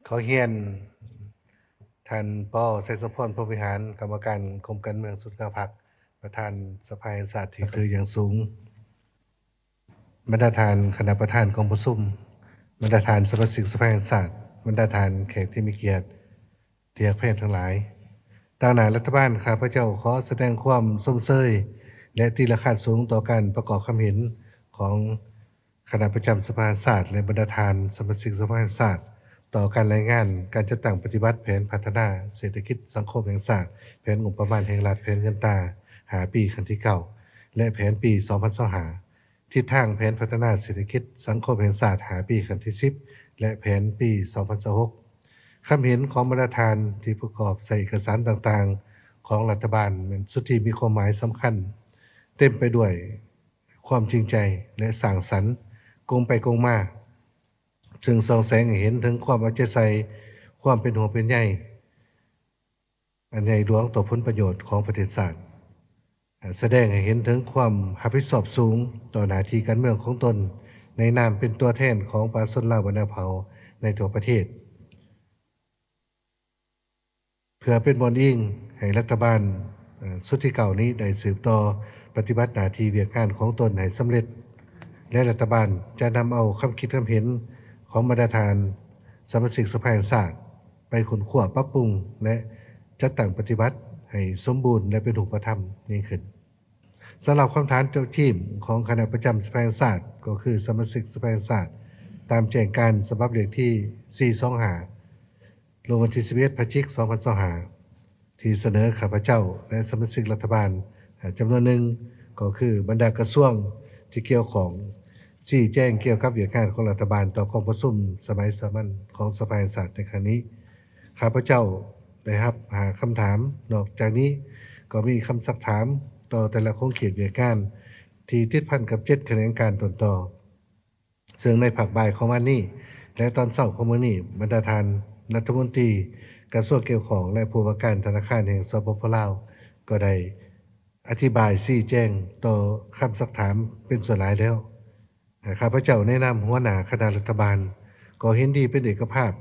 ຂໍຮຽນທ່ານ ປ. ໄຊສົມພອນ ພົມວິຫານ ກຳມະການກົມການເມືອງສູນກາງພັກ, ປະທານສະພາແຫ່ງຊາດທີ່ນັບຖືຢ່າງສູງ, ບັນດາທ່ານຄະນະປະທານກອງປະຊຸມ, ບັນດາທ່ານສະມາຊິກສະພາແຫ່ງຊາດ, ບັນດາທ່ານແຂກທີ່ມີກຽດທີ່ຮັກແພງທັງຫຼາຍ, ຕາງໜ້າລັດຖະບານ ຂ້າພະເຈົ້າຂໍສະແດງຄວາມຊົມເຊີຍ ແລະ ຕີລາຄາດສູງຕໍ່ການປະກອບຄຳເຫັນຂອງ ຄະນະປະຈຳສະພາແຫ່ງຊາດ ແລະ ບັນດາທ່ານສະມາຊິກສະພາແຫ່ງຊາດ ຕໍ່ການລາຍງານການຈັດຕັ້ງປະຕິບັດແຜນພັດທະນາເສດຖະກິດສັງຄົມແຫ່ງຊາດ, ແຜນງົບປະມານແຫ່ງລັດ, ແຜນເງິນຕາຫ້າປີຄັ້ງທີເກົ້າ ແລະ ແຜນປີສອງພັນຊາວຫ້າ, ທິດທາງແຜນພັດທະນາເສດຖະກິດສັງຄົມແຫ່ງຊາດຫ້າປີຄັ້ງທີສິບ ແລະ ແຜນປີສອງພັນຊາວຫົກ. ຄຳເຫັນຂອງບັນດາທ່ານທີ່ປະກອບໃສ່ເອກະສານຕ່າງໆຂອງລັດຖະບານແມ່ນສຸດທີ່ມີຄວາມໝາຍສຳຄັນ, ເຕັມໄປດ້ວຍ ຄວາມຈິງໃຈ ແລະ ສ້າງສັນ, ກົງໄປກົງມາ, ເຊິ່ງສ່ອງແສງໃຫ້ເຫັນເຖິງຄວາມເອົາໃຈໃສ່, ຄວາມເປັນຫ່ວງເປັນໃຍອັນໃຫຍ່ຫຼວງຕໍ່ຜົນປະໂຫຍດຂອງປະເທດຊາດ, ສະແດງໃຫ້ເຫັນເຖິງຄວາມຮັບຜິດຊອບສູງຕໍ່ໜ້າທີ່ການເມືອງຂອງຕົນ ໃນນາມເປັນຕົວແທນຂອງປະຊາຊົນລາວບັນດາເຜົ່າໃນທົ່ວປະເທດ. ເພື່ອເປັນບ່ອນອີງໃຫ້ລັດຖະບານ ເອີ່ ຊຸດທີເກົ້ານີ້ໄດ້ສືບຕໍ່ປະຕິບັດໜ້າທີ່ວຽກງານຂອງຕົນໃຫ້ສຳເລັດ ແລະ ລັດຖະບານຈະນຳເອົາຄຳຄິດຄຳເຫັນຂອງບັນດາທ່ານສະມາຊິກສະພາແຫ່ງຊາດ ໄປຄົ້ນຄວ້າ, ປັບປຸງ ແລະ ຈັດຕັ້ງປະຕິບັດໃຫ້ສົມບູນ ແລະ ເປັນຮູບປະທຳຍິ່ງຂຶ້ນ. ສຳລັບຄຳຖາມເຈົ້າທີມຂອງຄະນະປະຈຳສະພາແຫ່ງຊາດ ກໍຄືສະມາຊິກສະພາແຫ່ງຊາດ ຕາມແຈ້ງການສະບັບເລກທີສີ່ສອງຫ້າ ລົງວັນທີສິບເອັດ ພະຈິກ ສອງພັນຊາວຫ້າ ທີ່ສະເໜີຂ້າພະເຈົ້າ ແລະ ສະມາຊິກລັດຖະບານ ເອີ່ ຈຳນວນໜຶ່ງ ກໍຄືບັນດາກະຊວງທີ່ກ່ຽວຂ້ອງ ຊີ້ແຈງກ່ຽວກັບວຽກງານຂອງລັດຖະບານຕໍ່ກອງປະຊຸມສະໄໝສາມັນຂອງສະພາແຫ່ງຊາດໃນຄັ້ງນີ້. ຂ້າພະເຈົ້າໄດ້ຮັບຫ້າຄຳຖາມ. ນອກຈາກນີ້ກໍມີຄຳຊັກຖາມຕໍ່ແຕ່ລະຂົງເຂດວຽກງານທີ່ຕິດພັນກັບເຈັດຂະແໜງການຕົ້ນຕໍ. ເຊິ່ງໃນພາກບ່າຍຂອງວັນນີ້ ແລະ ຕອນເຊົ້າຂອງມື້ນີ້, ບັນດາທ່ານລັດຖະມົນຕີກະຊວງກ່ຽວຂ້ອງ ແລະ ຜູ້ວ່າການທະນາຄານແຫ່ງ ສປປ ລາວ ກໍໄດ້ອະທິບາຍຊີ້ແຈງຕໍ່ຄຳຊັກຖາມເປັນສ່ວນຫຼາຍແລ້ວ. ຂ້າພະເຈົ້າໃນນາມຫົວໜ້າຄະນະລັດຖະບານ ກໍເຫັນດີເປັນເອກະພາບ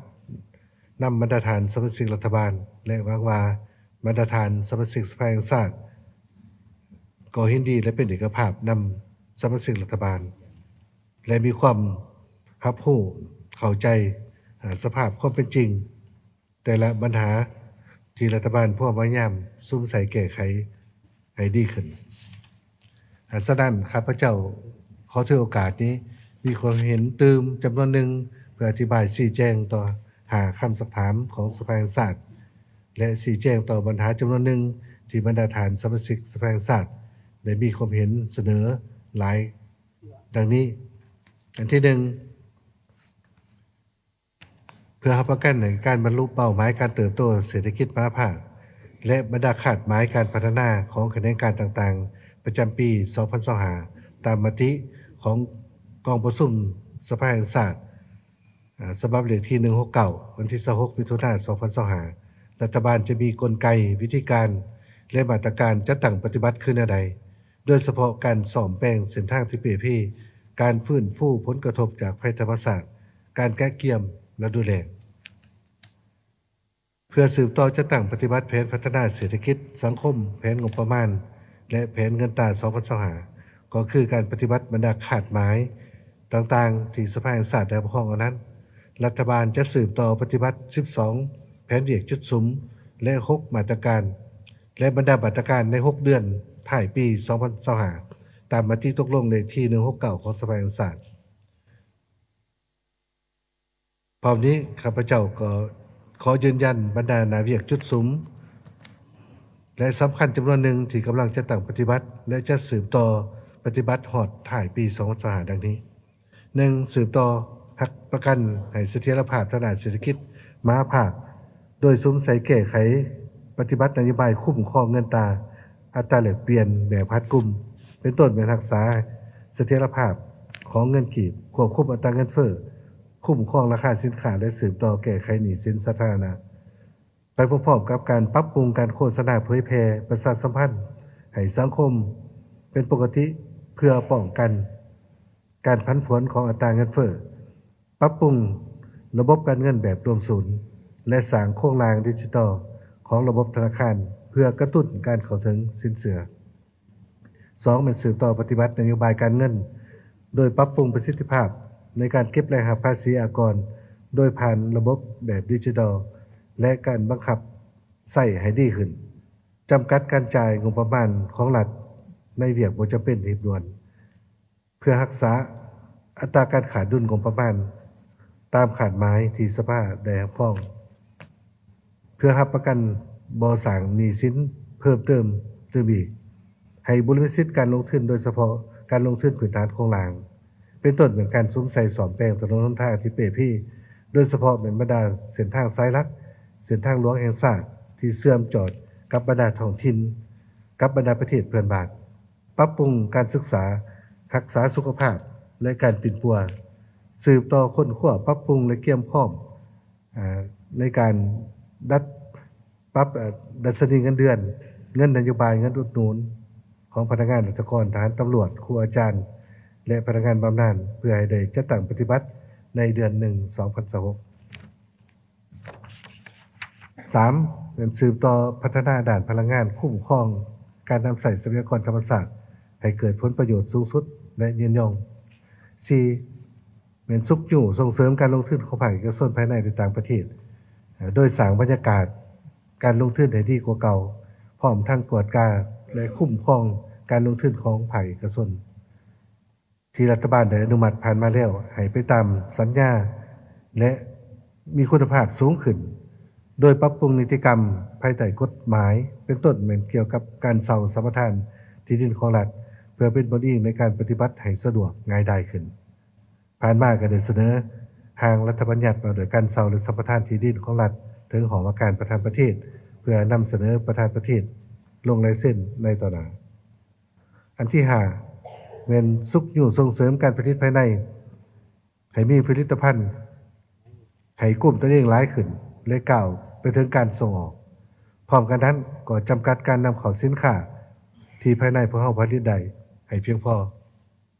ນຳບັນດາທ່ານສະມາຊິກລັດຖະບານ ແລະ ຫວັງວ່າບັນດາທ່ານສະມາຊິກສະພາແຫ່ງຊາດ ກໍເຫັນດີ ແລະ ເປັນເອກະພາບນຳສະມາຊິກລັດຖະບານ ແລະ ມີຄວາມຮັບຮູ້ເຂົ້າໃຈ ເອີ່ ສະພາບຄວາມເປັນຈິງ ແຕ່ລະບັນຫາທີ່ລັດຖະບານພວມພະຍາຍາມສຸມໃສ່ແກ້ໄຂໃຫ້ດີຂຶ້ນ. ສະນັ້ນ ຂ້າພະເຈົ້າຂໍຖືໂອກາດນີ້ ມີຄວາມເຫັນຕື່ມຈຳນວນໜຶ່ງ ເພື່ອອະທິບາຍຊີ້ແຈງຕໍ່ຫ້າຄຳຊັກຖາມຂອງສະພາແຫ່ງຊາດ ແລະ ຊີ້ແຈງຕໍ່ບັນຫາຈຳນວນໜຶ່ງ ທີ່ບັນດາທ່ານສະມາຊິກສະພາແຫ່ງຊາດ ໄດ້ມີຄວາມເຫັນສະເໜີຫຼາຍດັ່ງນີ້. ອັນທີໜຶ່ງ, ເພື່ອຮັບປະກັນໃຫ້ການບັນລຸເປົ້າໝາຍການເຕີບໂຕເສດຖະກິດມະຫາພາກ ແລະ ບັນດາຄາດໝາຍການພັດທະນາຂອງຂະແໜງການຕ່າງໆ ປະຈຳປີສອງພັນຊາວຫ້າ ຕາມມະຕິຂອງກອງປະຊຸມສະພາແຫ່ງຊາດ ສະບັບເລກທີໜຶ່ງຫົກເກົ້າ ວັນທີຊາວຫົກ ມິຖຸນາ ສອງພັນຊາວຫ້າ ລັດຖະບານຈະມີກົນໄກ, ວິທີການ ແລະ ມາດຕະການຈັດຕັ້ງປະຕິບັດຄືແນວໃດ? ໂດຍສະເພາະການສ້ອມແປງເສັ້ນທາງທີ່ເປ່ເພ, ການຟື້ນຟູຜົນກະທົບຈາກໄພທຳມະຊາດ, ການກະກຽມລະດູແລ້ງ. ເພື່ອສືບຕໍ່ຈັດຕັ້ງປະຕິບັດແຜນພັດທະນາເສດຖະກິດ, ສັງຄົມ, ແຜນງົບປະມານ ແລະ ແຜນເງິນຕາສອງພັນຊາວຫ້າ ກໍຄືການປະຕິບັດບັນດາຄາດໝາຍຕ່າງໆທີ່ສະພາແຫ່ງຊາດໄດ້ຮັບຮອງເອົານັ້ນ, ລັດຖະບານຈະສືບຕໍ່ປະຕິບັດສິບສອງແຜນວຽກຈຸດສຸມ ແລະ ຫົກມາດຕະການ ແລະ ບັນດາມາດຕະການໃນຫົກເດືອນທ້າຍປີສອງພັນຊາວຫ້າ ຕາມມະຕິຕົກລົງເລກທີໜຶ່ງຫົກເກົ້າຂອງສະພາແຫ່ງຊາດ. ພ້ອມນີ້ ຂ້າພະເຈົ້າກໍຂໍຢືນຢັນບັນດາໜ້າວຽກຈຸດສຸມ ແລະ ສຳຄັນຈຳນວນໜຶ່ງທີ່ກຳລັງຈັດຕັ້ງປະຕິບັດ ແລະ ຈະສືບຕໍ່ປະຕິບັດຮອດທ້າຍປີສອງພັນຊາວຫ້າ ດັ່ງນີ້. ໜຶ່ງ, ສືບຕໍ່ຮັບປະກັນໃຫ້ສະຖຽນລະພາບທາງດ້ານເສດຖະກິດມະຫາພາກ ໂດຍສຸມໃສ່ແກ້ໄຂປະຕິບັດນະໂຍບາຍຄຸ້ມຄອງເງິນຕາອັດຕາແລກປ່ຽນແບບຮັດກຸມ, ເປັນຕົ້ນແມ່ນຮັກສາສະຖຽນລະພາບຂອງເງິນກີບ, ຄວບຄຸມອັດຕາເງິນເຟີ້, ຄຸ້ມຄອງລາຄາສິນຄ້າ ແລະ ສືບຕໍ່ແກ້ໄຂໜີ້ສິນສາທາລະນະ. ໄປພ້ອມໆກັບການປັບປຸງການໂຄສະນາເຜີຍແຜ່ປະຊາສຳພັນໃຫ້ສັງຄົມເປັນປົກກະຕິ ເພື່ອປ້ອງກັນການຜັນຜວນຂອງອັດຕາເງິນເຟີ້, ປັບປຸງ ລະບົບການເງິນແບບລວມສູນ ແລະ ສ້າງໂຄງລ່າງດິຈິຕອລຂອງລະບົບທະນາຄານ ເພື່ອກະຕຸ້ນການເຂົ້າເຖິງສິນເຊື່ອ. ສອງ ແມ່ນສືບຕໍ່ປະຕິບັດນະໂຍບາຍການເງິນ ໂດຍປັບປຸງປະສິດທິພາບໃນການເກັບລາຍຮັບພາສີອາກອນ ໂດຍຜ່ານລະບົບແບບດິຈິຕອລ ແລະ ການບັງຄັບໃຊ້ໃຫ້ດີຂຶ້ນ, ຈຳກັດການຈ່າຍງົບປະມານຂອງລັດໃນວຽກບໍ່ຈຳເປັນຮີບດ່ວນ ເພື່ອຮັກສາອັດຕາການຂາດດຸນງົບປະມານຕາມຄາດໝາຍທີ່ສະພາໄດ້ຮັບຮອງ, ເພື່ອຮັບປະກັນບໍ່ສ້າງໜີ້ສິນເພີ່ມເຕີມຕື່ມອີກ, ໃຫ້ບຸລິມະສິດການລົງທຶນ ໂດຍສະເພາະການລົງທຶນພື້ນຖານໂຄງລ່າງ ເປັນຕົ້ນແມ່ນການສຸມໃສ່ສ້ອມແປງຖະໜົນຫົນທາງທີ່ເປ່ເພ, ໂດຍສະເພາະແມ່ນບັນດາເສັ້ນທາງສາຍຫຼັກ, ເສັ້ນທາງຫຼວງແຫ່ງຊາດທີ່ເຊື່ອມຈອດກັບບັນດາທ້ອງຖິ່ນ, ກັບບັນດາປະເທດເພື່ອນບ້ານ. ປັບປຸງການສຶກສາ, ຮັກສາສຸຂະພາບ ແລະ ການປິ່ນປົວ, ສືບຕໍ່ຄົ້ນຄວ້າ, ປັບປຸງ ແລະ ກຽມພ້ອມ ອາ ໃນການດັດປັບ ອາ ດັດຊະນີເງິນເດືອນ, ເງິນນະໂຍບາຍ, ເງິນອຸດໜູນຂອງພະນັກງານລັດຖະກອນ, ທະຫານ, ຕຳຫຼວດ, ຄູອາຈານ ແລະ ພະນັກງານບຳນານ ເພື່ອໃຫ້ໄດ້ຈັດຕັ້ງປະຕິບັດໃນເດືອນໜຶ່ງ ສອງພັນຊາວຫົກ. ສາມ ແມ່ນສືບຕໍ່ພັດທະນາດ້ານພະລັງງານ, ຄຸ້ມຄອງການນຳໃຊ້ຊັບພະຍາກອນທຳມະຊາດໃຫ້ເກີດຜົນປະໂຫຍດສູງສຸດ ແລະ ຍືນຍົງ. ສີ່ ແມ່ນຊຸກຍູ້ສົ່ງເສີມການລົງທຶນຂອງພາກເອກະຊົນພາຍໃນ ແລະ ຕ່າງປະເທດ, ໂດຍສ້າງບັນຍາກາດການລົງທຶນໃຫ້ດີກວ່າເກົ່າ, ພ້ອມທັງກວດກາ ແລະ ຄຸ້ມຄອງການລົງທຶນຂອງພາກເອກະຊົນ. ທີ່ລັດຖະບານໄດ້ອະນຸມັດຜ່ານມາແລ້ວໃຫ້ໄປຕາມສັນຍາ ແລະ ມີຄຸນນະພາບສູງຂຶ້ນ, ໂດຍປັບປຸງນິຕິກຳພາຍໃຕ້ກົດໝາຍ, ເປັນຕົ້ນແມ່ນກ່ຽວກັບການເຊົ່າສຳປະທານທີ່ດິນຂອງລັດ ເພື່ອເປັນບ່ອນອີງໃນການປະຕິບັດໃຫ້ສະດວກງ່າຍດາຍຂຶ້ນ. ຜ່ານມາກໍໄດ້ສະເໜີຮ່າງລັດຖະບັນຍັດວ່າດ້ວຍການເຊົ່າ ແລະ ສຳປະທານທີ່ດິນຂອງລັດ ເຖິງຫ້ອງວ່າການປະທານປະເທດ ເພື່ອນຳສະເໜີປະທານປະເທດລົງລາຍເຊັນໃນຕໍ່ໜ້າ. ອັນທີຫ້າ ແມ່ນຊຸກຍູ້ສົ່ງເສີມການຜະລິດພາຍໃນ ໃຫ້ມີຜະລິດຕະພັນໃຫ້ກຸ້ມຕົນເອງຫຼາຍຂຶ້ນ ແລະ ກ້າວໄປເຖິງການສົ່ງອອກ. ພ້ອມກັນນັ້ນ ກໍຈຳກັດການນຳເຂົ້າສິນຄ້າທີ່ພາຍໃນພວກເຮົາຜະລິດໄດ້ໃຫ້ພຽງພໍ.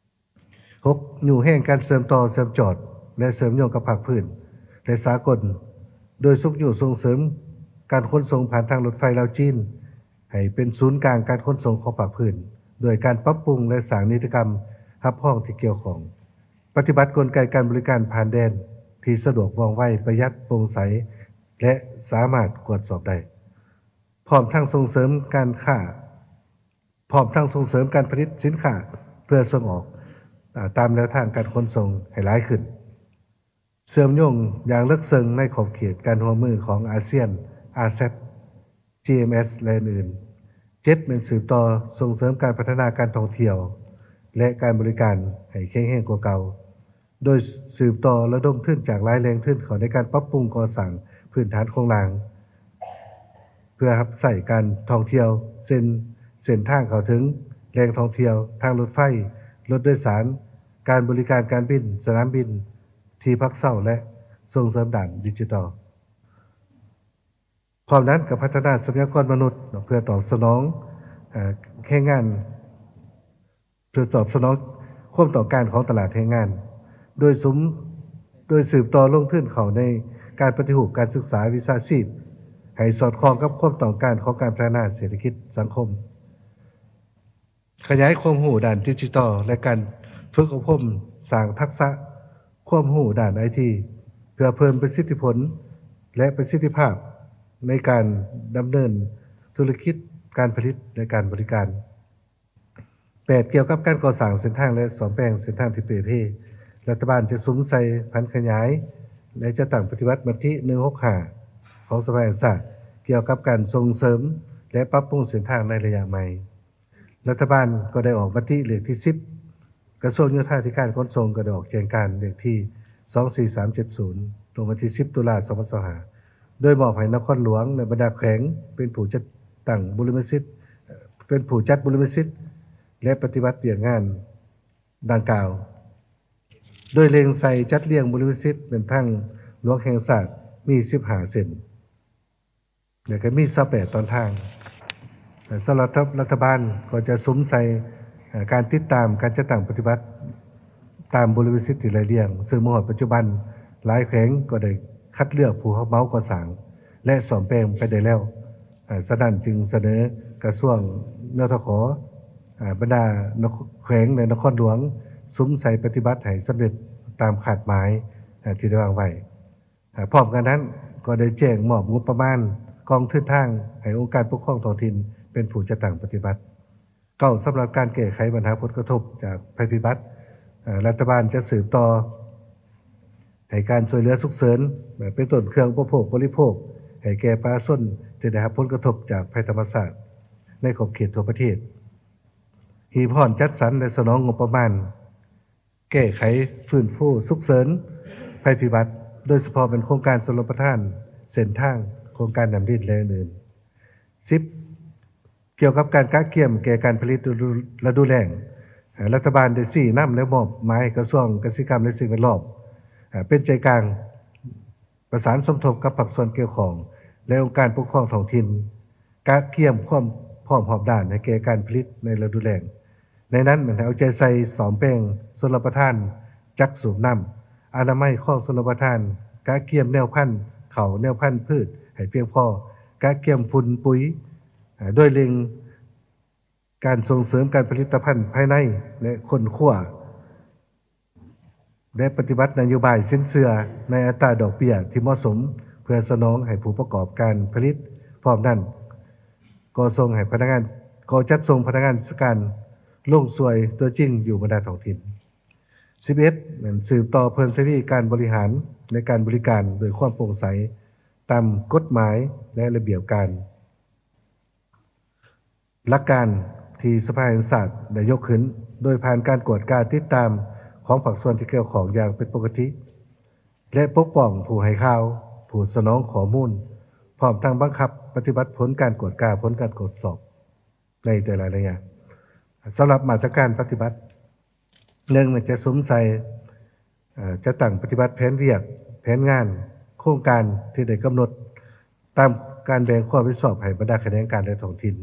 ຫົກ ຍູ້ແຮງການເຊື່ອມຕໍ່ເຊື່ອມຈອດ ແລະ ເຊື່ອມໂຍງກັບພາກພື້ນ ແລະ ສາກົນ ໂດຍຊຸກຍູ້ສົ່ງເສີມການຂົນສົ່ງຜ່ານທາງລົດໄຟລາວ-ຈີນ ໃຫ້ເປັນສູນກາງການຂົນສົ່ງຂອງພາກພື້ນ ດ້ວຍການປັບປຸງ ແລະ ສ້າງນິຕິກຳຮັບຮອງທີ່ກ່ຽວຂ້ອງ, ປະຕິບັດກົນໄກການບໍລິການຜ່ານແດນທີ່ສະດວກ, ວ່ອງໄວ, ປະຢັດ, ໂປ່ງໃສ ແລະ ສາມາດກວດສອບໄດ້, ພ້ອມທັງສົ່ງເສີມການຄ້າ ພ້ອມທັງສົ່ງເສີມການຜະລິດສິນຄ້າເພື່ອສົ່ງອອກ ອາ ຕາມແນວທາງການຂົນສົ່ງໃຫ້ຫຼາຍຂຶ້ນ, ເຊື່ອມໂຍງຢ່າງເລິກເຊິ່ງໃນຂອບເຂດການຮ່ວມມືຂອງອາຊຽນ, ອາເຊັບ, ຈີເອັມເອັສ ແລະ ອື່ນໆ. ເຈັດ ແມ່ນສືບຕໍ່ສົ່ງເສີມການພັດທະນາການທ່ອງທ່ຽວ ແລະ ການບໍລິການໃຫ້ແຂງແຮງກວ່າເກົ່າ. ໂດຍສືບຕໍ່ລະດົມທຶນຈາກຫຼາຍແຫຼ່ງທຶນເຂົ້າໃນການປັບປຸງກໍ່ສ້າງພື້ນຖານໂຄງລ່າງ ເພື່ອຮັບໃຊ້ການທ່ອງທ່ຽວ ເຊັ່ນ ເສັ້ນທາງເຂົ້າເຖິງແຫຼ່ງທ່ອງທ່ຽວ, ທາງລົດໄຟ, ລົດໂດຍສານ, ການບໍລິການການບິນ, ສະໜາມບິນ, ທີ່ພັກເຊົາ ແລະ ສົ່ງເສີມດ້ານດິຈິຕອລ. ພ້ອມນັ້ນກໍພັດທະນາຊັບພະຍາກອນມະນຸດເນາະ ເພື່ອຕອບສະໜອງ ເອີ ແຮງງານ ເພື່ອຕອບສະໜອງຄວາມຕ້ອງການຂອງຕະຫຼາດແຮງງານ ໂດຍສຸມ ໂດຍສືບຕໍ່ລົງທຶນເຂົ້າໃນການປະຕິຮູບການສຶກສາວິຊາຊີບ ໃຫ້ສອດຄ່ອງກັບຄວາມຕ້ອງການຂອງການພັດທະນາເສດຖະກິດສັງຄົມ. ຂະຫຍາຍຄວາມຮູ້ດ້ານດິຈິຕອລ ແລະ ການຝຶກອົບຮົມສ້າງທັກສະຄວາມຮູ້ດ້ານໄອທີ ເພື່ອເພີ່ມປະສິດທິຜົນ ແລະ ປະສິດທິພາບໃນການດຳເນີນທຸລະກິດການຜະລິດ ແລະ ການບໍລິການ. ແປດ ກ່ຽວກັບການກໍ່ສ້າງເສັ້ນທາງ ແລະ ສ້ອມແປງເສັ້ນທາງທີ່ເປ່ເພ, ລັດຖະບານຈະສຸມໃສ່ຜັນຂະຫຍາຍ ແລະ ຈັດຕັ້ງປະຕິບັດມະຕິ ໜຶ່ງຫົກຫ້າ ຂອງສະພາແຫ່ງຊາດ ກ່ຽວກັບການສົ່ງເສີມ ແລະ ປັບປຸງເສັ້ນທາງໃນໄລຍະໃໝ່. ລັດຖະບານກໍໄດ້ອອກມະຕິເລກທີສິບ, ກະຊວງໂຍທາທິການຂົນສົ່ງກໍໄດ້ອອກແຈ້ງການເລກທີສອງສີ່ສາມເຈັດສູນ ລົງວັນທີສິບ ຕຸລາ ສອງພັນຊາວຫ້າ ໂດຍມອບໃຫ້ນະຄອນຫຼວງ ແລະ ບັນດາແຂວງເປັນຜູ້ຈັດຕັ້ງບຸລິມະສິດ, ເປັນຜູ້ຈັດບຸລິມະສິດ ແລະ ປະຕິບັດວຽກງານດັ່ງກ່າວ, ໂດຍເລັ່ງໃສ່ຈັດລຽງບຸລິມະສິດເປັນທາງຫຼວງແຫ່ງຊາດມີສິບຫ້າເສັ້ນ ແລະ ກໍມີຊາວແປດຕອນທາງ. ສຳລັບລັດຖະບານກໍຈະສຸມໃສ່ ເອີ ການຕິດຕາມການຈັດຕັ້ງປະຕິບັດຕາມບຸລິມະສິດທີ່ໄລ່ລຽງ, ເຊິ່ງມາຮອດປັດຈຸບັນ ຫຼາຍແຂວງກໍໄດ້ຄັດເລືອກຜູ້ຮັບເໝົາກໍ່ສ້າງ ແລະ ສ້ອມແປງໄປໄດ້ແລ້ວ. ເອີ ສະນັ້ນຈຶ່ງສະເໜີກະຊວງ ນທຂ ເອີ ບັນດານະຄ- ແຂວງ ແລະ ນະຄອນຫຼວງ ສຸມໃສ່ປະຕິບັດໃຫ້ສຳເລັດຕາມຄາດໝາຍ ເອີ ທີ່ໄດ້ວາງໄວ້. ເອີ ພ້ອມກັນນັ້ນກໍໄດ້ແຈ້ງມອບງົບປະມານກອງທຶນທາງໃຫ້ອົງການປົກຄອງທ້ອງຖິ່ນເປັນຜູ້ຈັດຕັ້ງປະຕິບັດ. ເກົ້າ ສຳລັບການແກ້ໄຂບັນຫາຜົນກະທົບຈາກໄພພິບັດ, ເອີ ລັດຖະບານຈະສືບຕໍ່ໃຫ້ການຊ່ວຍເຫຼືອສຸກເສີນ, ເປັນຕົ້ນເຄື່ອງອຸປະໂພກບໍລິໂພກ ໃຫ້ແກ່ປະຊາຊົນທີ່ໄດ້ຮັບຜົນກະທົບຈາກໄພທຳມະຊາດໃນຂອບເຂດທົ່ວປະເທດ, ຮີບຮ້ອນຈັດສັນ ແລະ ສະໜອງງົບປະມານ ແກ້ໄຂຟື້ນຟູສຸກເສີນໄພພິບັດ, ໂດຍສະເພາະແມ່ນໂຄງການຊົນລະປະທານ, ເສັ້ນທາງ, ໂຄງການນ້ຳລິນ ແລະ ອື່ນໆ. ສິບ ກ່ຽວກັບການກະກຽມແກ່ການຜະລິດລະດູແລ້ງ, ລັດຖະບານໄດ້ຊີ້ນຳ ແລະ ມອບໝາຍໃຫ້ກະຊວງກະສິກຳ ແລະ ສິ່ງແວດລ້ອມ ເປັນໃຈກາງ ປະສານສົມທົບກັບພາກສ່ວນກ່ຽວຂ້ອງ ແລະ ອົງການປົກຄອງທ້ອງຖິ່ນ ກະກຽມຄວາມພ້ອມຮອບດ້ານໃຫ້ແກ່ການຜະລິດໃນລະດູແລ້ງ. ໃນນັ້ນແມ່ນໃຫ້ເອົາໃຈໃສ່ສ້ອມແປງຊົນລະປະທານຈັກສູບນ້ຳ, ອະນາໄມຄອງຊົນລະປະທານ, ກະກຽມແນວພັນເຂົ້າ, ແນວພັນພືດໃຫ້ພຽງພໍ, ກະກຽມຝຸ່ນປຸຍ, ໂດຍເລັ່ງການສົ່ງເສີມການຜະລິດຕະພັນພາຍໃນ ແລະ ຄົ້ນຄວ້າ ແລະ ປະຕິບັດນະໂຍບາຍສິນເຊື່ອໃນອັດຕາດອກເບ້ຍທີ່ເໝາະສົມ ເພື່ອສະໜອງໃຫ້ຜູ້ປະກອບການຜະລິດ. ພ້ອມນັ້ນ ກໍສົ່ງໃຫ້ພະນັກງານ, ກໍຈັດສົ່ງພະນັກງານວິຊາການລົງຊ່ວຍຕົວຈິງຢູ່ບັນດາທ້ອງຖິ່ນ. ສິບເອັດ ແມ່ນສືບຕໍ່ເພີ່ມທະວີການບໍລິຫານ ແລະ ການບໍລິການດ້ວຍຄວາມໂປ່ງໃສຕາມກົດໝາຍ ແລະ ລະບຽບການ. ຫຼັກການທີ່ສະພາແຫ່ງຊາດໄດ້ຍົກຂຶ້ນ ໂດຍຜ່ານການກວດກາຕິດຕາມຂອງພາກສ່ວນທີ່ກ່ຽວຂ້ອງຢ່າງເປັນປົກກະຕິ ແລະ ປົກປ້ອງຜູ້ໃຫ້ຂ່າວ, ຜູ້ສະໜອງຂໍ້ມູນ, ພ້ອມທັງບັງຄັບປະຕິບັດຜົນການກວດກາ, ຜົນການກວດສອບໃນແຕ່ລະໄລຍະ. ສຳລັບມາດຕະການປະຕິບັດ, ໜຶ່ງ ແມ່ນຈະສຸມໃສ່ ເອີ ຈັດຕັ້ງປະຕິບັດແຜນວຽກ, ແຜນງານ, ໂຄງການທີ່ໄດ້ກຳນົດຕາມການແບ່ງຄວາມຮັບຜິດຊອບໃຫ້ບັນດາຂະແໜງການ ແລະ ທ້ອງຖິ່ນ,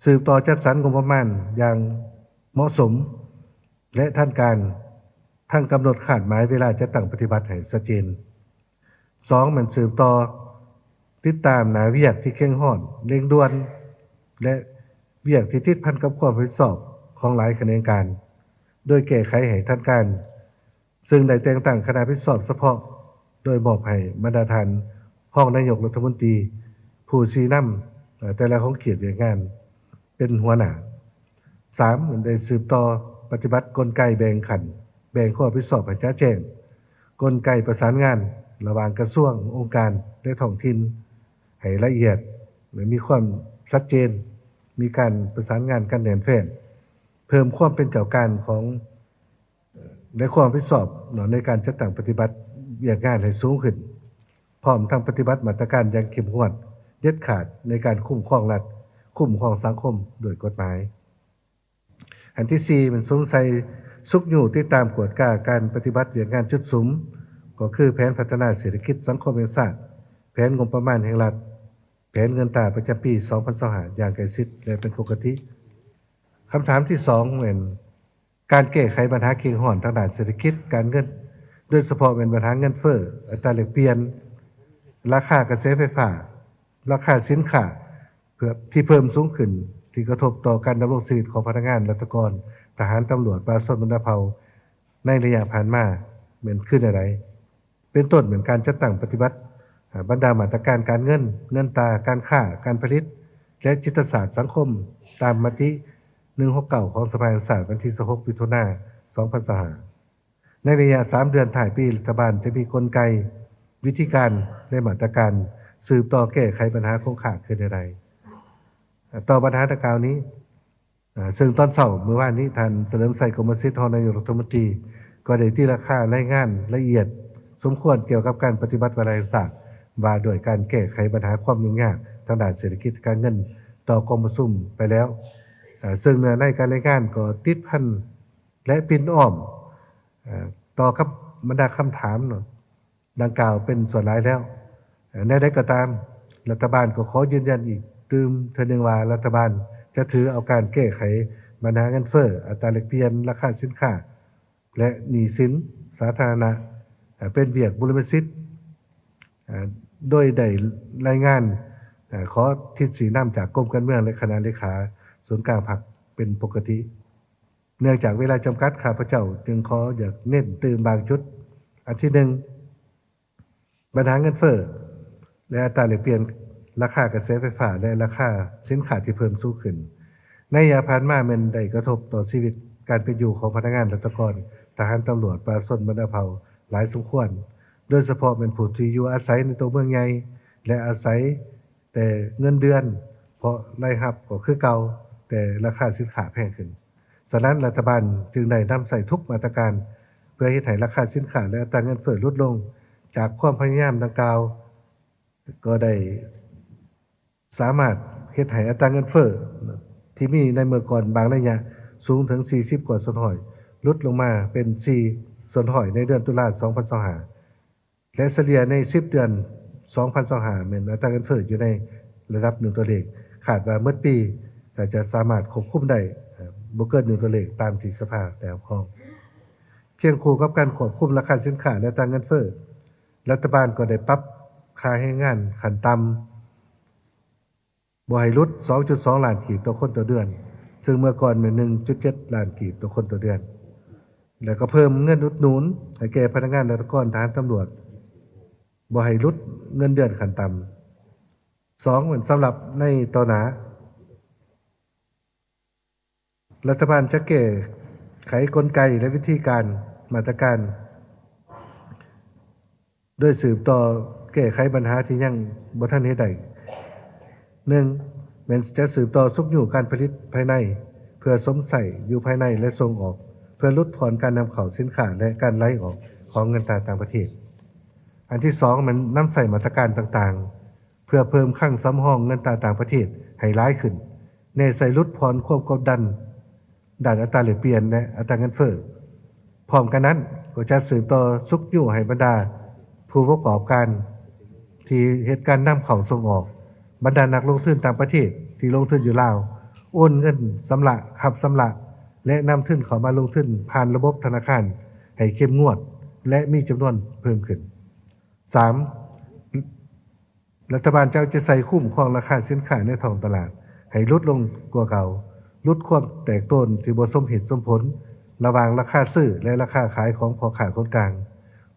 ສືບຕໍ່ຈັດສັນງົບປະມານຢ່າງເໝາະສົມ ແລະ ທັນການ, ທັງກຳນົດຄາດໝາຍເວລາຈັດຕັ້ງປະຕິບັດໃຫ້ຊັດເຈນ. ສອງ ແມ່ນສືບຕໍ່ຕິດຕາມໜ້າວຽກທີ່ເຄັ່ງຮ້ອນ, ເລັ່ງດ່ວນ ແລະ ວຽກທີ່ຕິດພັນກັບຄວາມຮັບຜິດຊອບຂອງຫຼາຍຂະແໜງການ ໂດຍແກ້ໄຂໃຫ້ທັນການ, ເຊິ່ງໄດ້ແຕ່ງຕັ້ງຄະນະຮັບຜິດຊອບສະເພາະ ໂດຍມອບໃຫ້ບັນດາທ່ານຮອງນາຍົກລັດຖະມົນຕີ ຜູ້ຊີ້ນຳ ເອີ ແຕ່ລະຂົງເຂດວຽກງານ ເປັນຫົວໜ້າ. ສາມ ໄດ້ສືບຕໍ່ປະຕິບັດກົນໄກແບ່ງຂັ້ນ ແບ່ງຄວາມຮັບຜິດຊອບໃຫ້ຈະແຈ້ງ, ກົນໄກປະສານງານລະຫວ່າງກະຊວງ, ອົງການ ແລະ ທ້ອງຖິ່ນໃຫ້ລະອຽດ ແລະ ມີຄວາມຊັດເຈນ, ມີການປະສານງານກັນແໜ້ນແຟ້ນ, ເພີ່ມຄວາມເປັນເຈົ້າການຂອງ ແລະ ຄວາມຮັບຜິດຊອບເນາະ ໃນການຈັດຕັ້ງປະຕິບັດວຽກງານໃຫ້ສູງຂຶ້ນ, ພ້ອມທັງປະຕິບັດມາດຕະການຢ່າງເຂັ້ມງວດ, ເດັດຂາດໃນການຄຸ້ມຄອງລັດ, ຄຸ້ມຄອງສັງຄົມດ້ວຍກົດໝາຍ. ອັນທີສີ່ ແມ່ນສຸມໃສ່ຊຸກຍູ້ຕິດຕາມກວດກາການປະຕິບັດວຽກງານຈຸດສຸມ, ກໍຄືແຜນພັດທະນາເສດຖະກິດສັງຄົມແຫ່ງຊາດ, ແຜນງົບປະມານແຫ່ງລັດ, ແຜນເງິນຕາປະຈຳປີສອງພັນຊາວຫ້າ ຢ່າງໃກ້ຊິດ ແລະ ເປັນປົກກະຕິ. ຄຳຖາມທີສອງ ແມ່ນການແກ້ໄຂບັນຫາເຄັ່ງຮ້ອນທາງດ້ານເສດຖະກິດການເງິນ, ໂດຍສະເພາະແມ່ນບັນຫາເງິນເຟີ້, ອັດຕາແລກປ່ຽນ, ລາຄາກະແສໄຟຟ້າ, ລາຄາສິນຄ້າ ເພື່ອ ທີ່ເພີ່ມສູງຂຶ້ນ ທີ່ກະທົບຕໍ່ການດຳລົງຊີວິດຂອງພະນັກງານ, ລັດຖະກອນ, ທະຫານ, ຕຳຫຼວດ, ປະຊາຊົນບັນດາເຜົ່າ ໃນໄລຍະຜ່ານມາ ແມ່ນຄືແນວໃດ? ເປັນຕົ້ນແມ່ນການຈັດຕັ້ງປະຕິບັດ ເອີ ບັນດາມາດຕະການການເງິນ, ເງິນຕາ, ການຄ້າ, ການຜະລິດ ແລະ ຈິດຕະສາດສັງຄົມ ຕາມມະຕິໜຶ່ງຫົກເກົ້າ ຂອງສະພາແຫ່ງຊາດ ວັນທີຊາວຫົກ ມິຖຸນາ ສອງພັນຊາວຫ້າ. ໃນໄລຍະສາມເດືອນທ້າຍປີ, ລັດຖະບານຈະມີກົນໄກ, ວິທີການ ແລະ ມາດຕະການສືບຕໍ່ແກ້ໄຂບັນຫາຄົງຄ້າງຄືແນວໃດ? ຕໍ່ບັນຫາດັ່ງກ່າວນີ້, ເຊິ່ງຕອນເຊົ້າມື້ວານນີ້ ທ່ານ ສະເຫຼີມໄຊ ກົມມະສິດ ຮອງນາຍົກລັດຖະມົນຕີ ກໍໄດ້ຕີລາຄາລາຍງານລະອຽດສົມຄວນກ່ຽວກັບການປະຕິບັດວາລະແຫ່ງຊາດ ວ່າດ້ວຍການແກ້ໄຂບັນຫາຄວາມຫຍຸ້ງຍາກທາງດ້ານເສດຖະກິດການເງິນຕໍ່ກອງປະຊຸມໄປແລ້ວ, ເຊິ່ງເນື້ອໃນການລາຍງານກໍຕິດພັນ ແລະ ປິ່ນອ້ອມ ເອີ ຕໍ່ກັບບັນດາຄຳຖາມເນາະ ດັ່ງກ່າວເປັນສ່ວນຫຼາຍແລ້ວ. ເອີ ແນວໃດກໍຕາມ, ລັດຖະບານກໍຂໍຢືນຢັນອີກຕື່ມເທື່ອໜຶ່ງວ່າ ລັດຖະບານຈະຖືເອົາການແກ້ໄຂບັນຫາເງິນເຟີ້, ອັດຕາແລກປ່ຽນ, ລາຄາສິນຄ້າ ແລະ ໜີ້ສິນສາທາລະນະ ເປັນວຽກບຸລິມະສິດ ໂດຍໄດ້ລາຍງານ ຂໍທິດຊີ້ນຳຈາກກົມການເມືອງ ແລະ ຄະນະເລຂາສູນກາງພັກເປັນປົກກະຕິ ເນື່ອງຈາກເວລາຈຳກັດ ຂ້າພະເຈົ້າຈຶ່ງຂໍຢາກເນັ້ນຕື່ມບາງຈຸດ. ອັນທີໜຶ່ງ ບັນຫາເງິນເຟີ້ ແລະ ອັດຕາແລກປ່ຽນ ລາຄາກະແສໄຟຟ້າ ແລະ ລາຄາສິນຄ້າທີ່ເພີ່ມສູງຂຶ້ນ ໃນໄລຍະຜ່ານມາແມ່ນໄດ້ກະທົບຕໍ່ຊີວິດການເປັນຢູ່ຂອງພະນັກງານລັດຖະກອນ, ທະຫານ, ຕຳຫຼວດ, ປະຊາຊົນບັນດາເຜົ່າຫຼາຍສົມຄວນ, ໂດຍສະເພາະແມ່ນຜູ້ທີ່ຢູ່ອາໄສໃນຕົວເມືອງໃຫຍ່ ແລະ ອາໄສແຕ່ເງິນເດືອນ ເພາະລາຍຮັບກໍຄືເກົ່າ ແຕ່ລາຄາສິນຄ້າແພງຂຶ້ນ. ສະນັ້ນ ລັດຖະບານຈຶ່ງໄດ້ນຳໃຊ້ທຸກມາດຕະການ ເພື່ອເຮັດໃຫ້ລາຄາສິນຄ້າ ແລະ ອັດຕາເງິນເຟີ້ຫຼຸດລົງ. ຈາກຄວາມພະຍາຍາມດັ່ງກ່າວ ກໍໄດ້ສາມາດເຮັດໃຫ້ອັດຕາເງິນເຟີ້ທີ່ມີໃນເມື່ອກ່ອນບາງໄລຍະສູງເຖິງສີ່ສິບກວ່າສ່ວນຮ້ອຍ ຫຼຸດລົງມາເປັນສີ່ສ່ວນຮ້ອຍໃນເດືອນຕຸລາສອງພັນຊາວຫ້າ ແລະ ສະເລ່ຍໃນສິບເດືອນສອງພັນຊາວຫ້າ ແມ່ນອັດຕາເງິນເຟີ້ຢູ່ໃນລະດັບໜຶ່ງຕົວເລກ. ຄາດວ່າໝົດປີກໍຈະສາມາດຄວບຄຸມໄດ້ ເອີ່ ບໍ່ເກີນໜຶ່ງຕົວເລກຕາມທີ່ສະພາໄດ້ຮັບຮອງ. ຄຽງຄູ່ກັບການຄວບຄຸມລາຄາສິນຄ້າ ແລະ ອັດຕາເງິນເຟີ້, ລັດຖະບານກໍໄດ້ປັບຄ່າແຮງງານຂັ້ນຕ່ຳ ບໍ່ໃຫ້ຫຼຸດສອງຈຸດສອງລ້ານກີບຕໍ່ຄົນຕໍ່ເດືອນ, ເຊິ່ງເມື່ອກ່ອນແມ່ນໜຶ່ງຈຸດເຈັດລ້ານກີບຕໍ່ຄົນຕໍ່ເດືອນ, ແລະ ກໍເພີ່ມເງິນອຸດໜູນໃຫ້ແກ່ພະນັກງານລັດຖະກອນ, ທະຫານ, ຕຳຫຼວດ ບໍ່ໃຫ້ຫຼຸດເງິນເດືອນຂັ້ນຕ່ຳ. ສອງ ແມ່ນສຳລັບໃນຕໍ່ໜ້າ, ລັດຖະບານຈະແກ້ໄຂກົນໄກ ແລະ ວິທີການ, ມາດຕະການ ໂດຍສືບຕໍ່ແກ້ໄຂບັນຫາທີ່ຍັງບໍ່ທັນເຮັດໄດ້. ໜຶ່ງ ແມ່ນຈະສືບຕໍ່ຊຸກຍູ້ການຜະລິດພາຍໃນ ເພື່ອສົມໃຊ້ຢູ່ພາຍໃນ ແລະ ສົ່ງອອກ ເພື່ອຫຼຸດຜ່ອນການນຳເຂົ້າສິນຄ້າ ແລະ ການໄຫຼອອກຂອງເງິນຕາຕ່າງປະເທດ. ອັນທີສອງ ແມ່ນນຳໃຊ້ມາດຕະການຕ່າງໆ ເພື່ອເພີ່ມຄັງສຳຮອງເງິນຕາຕ່າງປະເທດໃຫ້ຫຼາຍຂຶ້ນ, ແນໃສ່ຫຼຸດຜ່ອນຄວາມກົດດັນດ້ານອັດຕາແລກປ່ຽນ ແລະ ອັດຕາເງິນເຟີ້. ພ້ອມກັນນັ້ນ, ກໍຈະສືບຕໍ່ຊຸກຍູ້ໃຫ້ບັນດາຜູ້ປະກອບການທີ່ເຮັດການນຳເຂົ້າສົ່ງອອກ, ບັນດານັກລົງທຶນຕ່າງປະເທດທີ່ລົງທຶນຢູ່ລາວ, ໂອນເງິນຊຳລະ, ຮັບຊຳລະ ແລະ ນຳທຶນເຂົ້າມາລົງທຶນຜ່ານລະບົບທະນາຄານໃຫ້ເຂັ້ມງວດ ແລະ ມີຈຳນວນເພີ່ມຂຶ້ນ. ສາມ ລັດຖະບານຈະເອົາໃຈໃສ່ຄຸ້ມຄອງລາຄາສິນຄ້າໃນທ້ອງຕະຫຼາດໃຫ້ຫຼຸດລົງກວ່າເກົ່າ, ຫຼຸດຄວາມແຕກໂຕນທີ່ບໍ່ສົມເຫດສົມຜົນລະຫວ່າງລາຄາຊື້ ແລະ ລາຄາຂາຍຂອງພໍ່ຄ້າຄົນກາງ.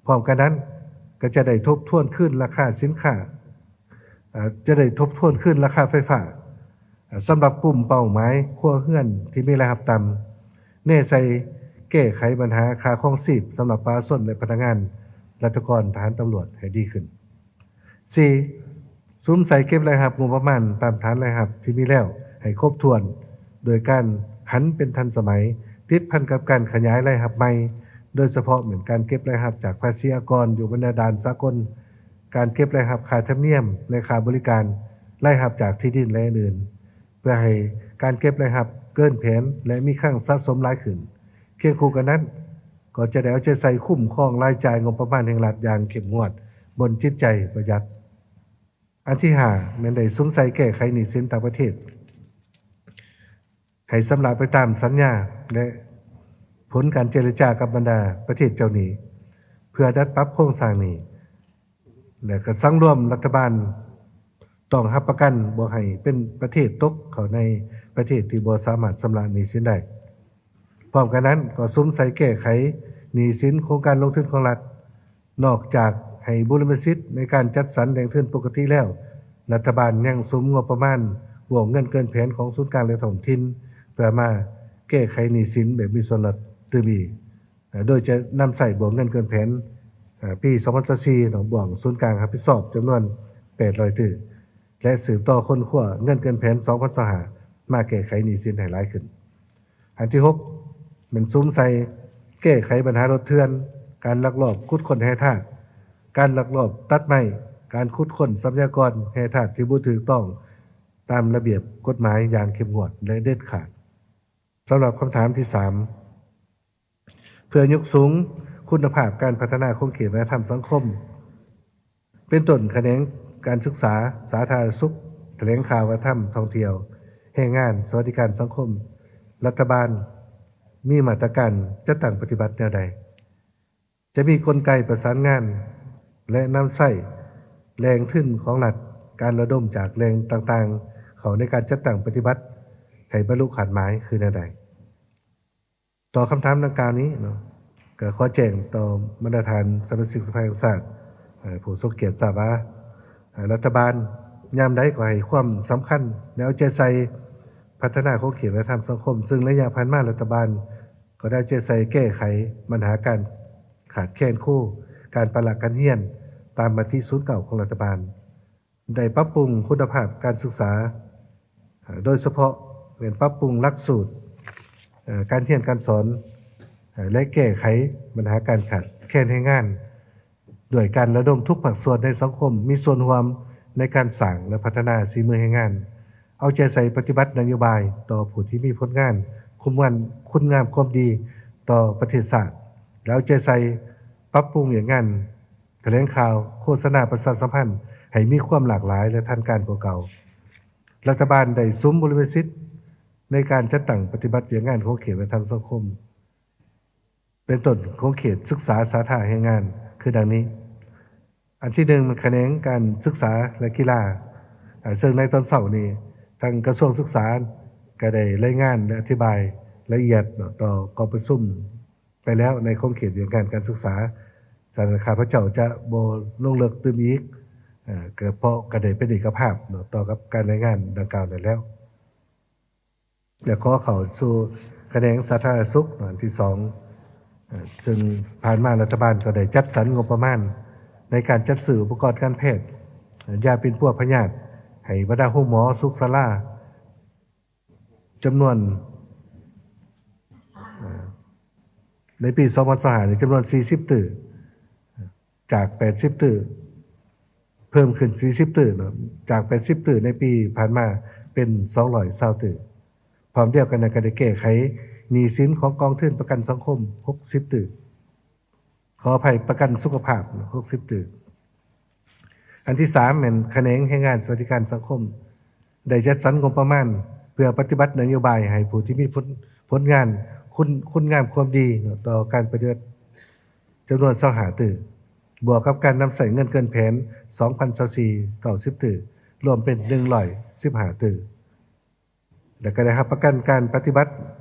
ພ້ອມກັນນັ້ນ, ກໍຈະໄດ້ທົບທວນຄືນລາຄາສິນຄ້າ, ເອີ່, ຈະໄດ້ທົບທວນຄືນລາຄາໄຟຟ້າ ສຳລັບກຸ່ມເປົ້າໝາຍຄົວເຮືອນທີ່ມີລາຍຮັບຕ່ຳ, ແນໃສ່ແກ້ໄຂບັນຫາຄ່າຄອງຊີບສຳລັບປະຊາຊົນ ແລະ ພະນັກງານລັດຖະກອນ, ທະຫານ, ຕຳຫຼວດ ໃຫ້ດີຂຶ້ນ. ສີ່ ສຸມໃສ່ເກັບລາຍຮັບງົບປະມານຕາມຖານລາຍຮັບທີ່ມີແລ້ວໃຫ້ຄົບຖ້ວນ ໂດຍການຫັນເປັນທັນສະໄໝ, ຕິດພັນກັບການຂະຫຍາຍລາຍຮັບໃໝ່, ໂດຍສະເພາະແມ່ນການເກັບລາຍຮັບຈາກພາສີອາກອນຢູ່ບັນດາດ່ານສາກົນ, ການເກັບລາຍຮັບຄ່າທຳນຽມ ແລະ ຄ່າບໍລິການ, ລາຍຮັບຈາກທີ່ດິນ ແລະ ອື່ນໆ ເພື່ອໃຫ້ການເກັບລາຍຮັບເກີນແຜນ ແລະ ມີຄັງສະສົມຫຼາຍຂຶ້ນ. ຄຽງຄູ່ກັນນັ້ນ, ກໍຈະໄດ້ເອົາໃຈໃສ່ຄຸ້ມຄອງລາຍຈ່າຍງົບປະມານແຫ່ງລັດຢ່າງເຂັ້ມງວດ, ບົນຈິດໃຈປະຢັດ. ອັນທີຫ້າ ແມ່ນໄດ້ສຸມໃສ່ແກ້ໄຂໜີ້ສິນຕ່າງປະເທດ ໃຫ້ຊຳລະໄປຕາມສັນຍາ ແລະ ຜົນການເຈລະຈາກັບບັນດາປະເທດເຈົ້າໜີ້ ເພື່ອດັດປັບໂຄງສ້າງໜີ້ ແລະ ກະສັງລວມລັດຖະບານຕ້ອງຮັບປະກັນບໍ່ໃຫ້ເປັນປະເທດຕົກເຂົ້າໃນປະເທດທີ່ບໍ່ສາມາດຊຳລະໜີ້ສິນໄດ້. ພ້ອມກັນນັ້ນ ກໍສຸມໃສ່ແກ້ໄຂໜີ້ສິນໂຄງການລົງທຶນຂອງລັດ. ນອກຈາກໃຫ້ບຸລິມະສິດໃນການຈັດສັນແຫຼ່ງທຶນປົກກະຕິແລ້ວ, ລັດຖະບານຍັງສຸມງົບປະມານວງເງິນເກີນແຜນຂອງສູນກາງ ແລະ ທ້ອງຖິ່ນ ເພື່ອມາແກ້ໄຂໜີ້ສິນແບບມີສ່ວນລດຕື່ມອີກ, ໂດຍຈະນຳໃຊ້ວງເງິນເກີນແຜນ ເອີ່ ປີສອງພັນຊາວສີ່ ເນາະ ວງສູນກາງຮັບຜິດຊອບຈຳນວນແປດຮ້ອຍຕື້ ແລະ ສືບຕໍ່ຄົ້ນຄວ້າເງິນເກີນແຜນສອງພັນຊາວຫ້າ ມາແກ້ໄຂໜີ້ສິນໃຫ້ຫຼາຍຂຶ້ນ. ອັນທີຫົກ ແມ່ນສຸມໃສ່ແກ້ໄຂບັນຫາລົດເຖື່ອນ, ການລັກລອບຂຸດຄົ້ນແຮ່ທາດ, ການລັກລອບຕັດໄມ້, ການຂຸດຄົ້ນຊັບພະຍາກອນແຮ່ທາດທີ່ບໍ່ຖືກຕ້ອງຕາມລະບຽບກົດໝາຍຢ່າງເຂັ້ມງວດ ແລະ ເດັດຂາດ. ສຳລັບຄຳຖາມທີສາມ ເພື່ອຍົກສູງຄຸນນະພາບການພັດທະນາຂົງເຂດວັດທະນະທຳສັງຄົມ ເປັນຕົ້ນຂະແໜງການສຶກສາ, ສາທາລະນະສຸກ, ຖະແຫຼງຂ່າວ, ວັດທະນະທຳ, ທ່ອງທ່ຽວ, ແຮງງານ, ສະຫວັດດີການສັງຄົມ, ລັດຖະບານມີມາດຕະການຈັດຕັ້ງປະຕິບັດແນວໃດ? ຈະມີກົນໄກປະສານງານ ແລະ ນຳໃຊ້ແຫຼ່ງທຶນຂອງລັດ, ການລະດົມຈາກແຫຼ່ງຕ່າງໆເຂົ້າໃນການຈັດຕັ້ງປະຕິບັດໃຫ້ບັນລຸຄາດໝາຍຄືແນວໃດ. ຕໍ່ຄຳຖາມດັ່ງກ່າວນີ້ເນາະ ກໍຂໍແຈ້ງຕໍ່ບັນດາທ່ານສະມາຊິກສະພາແຫ່ງຊາດ ເອີ ຜູ້ຊົງກຽດຊາບວ່າ ເອີ ລັດຖະບານຍາມໃດກໍໃຫ້ຄວາມສຳຄັນ ແລະ ເອົາໃຈໃສ່ພັດທະນາຂົງເຂດວັດທະນະທຳສັງຄົມ, ເຊິ່ງໄລຍະຜ່ານມາລັດຖະບານກໍໄດ້ເອົາໃຈໃສ່ແກ້ໄຂບັນຫາການຂາດແຄນຄູ, ການປະລະການຮຽນ ຕາມມະຕິສູນເກົ້າຂອງລັດຖະບານ. ໄດ້ປັບປຸງຄຸນນະພາບການສຶກສາ, ໂດຍສະເພາະແມ່ນປັບປຸງຫຼັກສູດການຮຽນການສອນ ແລະ ແກ້ໄຂບັນຫາການຂາດແຄນແຮງງານ ດ້ວຍການລະດົມທຸກພາກສ່ວນໃນສັງຄົມມີສ່ວນຮ່ວມໃນການສ້າງ ແລະ ພັດທະນາສີມືແຮງງານ, ເອົາໃຈໃສ່ປະຕິບັດນະໂຍບາຍຕໍ່ຜູ້ທີ່ມີຜົນງານ ຄຸນງາມຄວາມດີຕໍ່ປະເທດຊາດ ແລະ ເອົາໃຈໃສ່ປັບປຸງວຽກງານ ຖະແຫຼງຂ່າວ, ໂຄສະນາ, ປະຊາສຳພັນໃຫ້ມີຄວາມຫຼາກຫຼາຍ ແລະ ທັນການກວ່າເກົ່າ. ລັດຖະບານໄດ້ສຸມບຸລິມະສິດໃນການຈັດຕັ້ງປະຕິບັດວຽກງານຂົງເຂດວັດທະນະທຳສັງຄົມ ເປັນຕົ້ນຂົງເຂດສຶກສາສາທາແຮງງານ ຄືດັ່ງນີ້. ອັນທີໜຶ່ງ ແມ່ນຂະແໜງການສຶກສາ ແລະ ກິລາ, ເຊິ່ງໃນຕອນເຊົ້ານີ້ ທາງກະຊວງສຶກສາກໍໄດ້ລາຍງານ ແລະ ອະທິບາຍລະອຽດເນາະ ຕໍ່ກອງປະຊຸມ ໄປແລ້ວໃນຂົງເຂດວຽກງານການສຶກສາ, ສະນັ້ນ ຂ້າພະເຈົ້າຈະບໍ່ລົງເລິກຕື່ມອີກ, ເອີ ກໍເພາະກໍໄດ້ເປັນເອກະພາບເນາະ ຕໍ່ກັບການລາຍງານດັ່ງກ່າວນັ້ນແລ້ວ. ແລະ ຂໍເຂົ້າສູ່ຂະແໜງສາທາລະນະສຸກເນາະ ອັນທີສອງ, ເອີ ເຊິ່ງຜ່ານມາລັດຖະບານກໍໄດ້ຈັດສັນງົບປະມານໃນການຈັດຊື້ອຸປະກອນການແພດ, ຢາປິ່ນປົວພະຍາດ ໃຫ້ບັນດາໂຮງໝໍສຸກສາລາ ຈຳນວນ ເອີ ໃນປີສອງພັນຊາວຫ້ານີ້ ຈຳນວນສີ່ສິບຕື້, ຈາກແປດສິບຕື້ ເພີ່ມຂຶ້ນສີ່ສິບຕື້ເນາະ, ຈາກແປດສິບຕື້ໃນປີຜ່ານມາເປັນສອງຮ້ອຍຊາວຕື້. ພ້ອມດຽວກັນນັ້ນ ກໍໄດ້ແກ້ໄຂໜີ້ສິນຂອງກອງທຶນປະກັນສັງຄົມຫົກສິບຕື້. ຂໍອະໄພ, ປະກັນສຸຂະພາບຫົກສິບຕື້. ອັນທີສາມ ແມ່ນຂະແໜງແຮງງານສະຫວັດດີການສັງຄົມ ໄດ້ຈັດສັນງົບປະມານເພື່ອປະຕິບັດນະໂຍບາຍໃຫ້ຜູ້ທີ່ມີຜົນ, ຜົນງານ, ຄຸນ, ຄຸນງາມຄວາມດີເນາະ ຕໍ່ການປະຕິບັດ ຈຳນວນຊາວຫ້າຕື້, ບວກກັບການນຳໃຊ້ເງິນເກີນແຜນສອງພັນຊາວສີ່ ເກົ້າສິບຕື້, ລວມເປັນໜຶ່ງຮ້ອຍສິບຫ້າຕື້. ແລະ ກໍໄດ້ຮັບປະກັນການປະຕິບັດ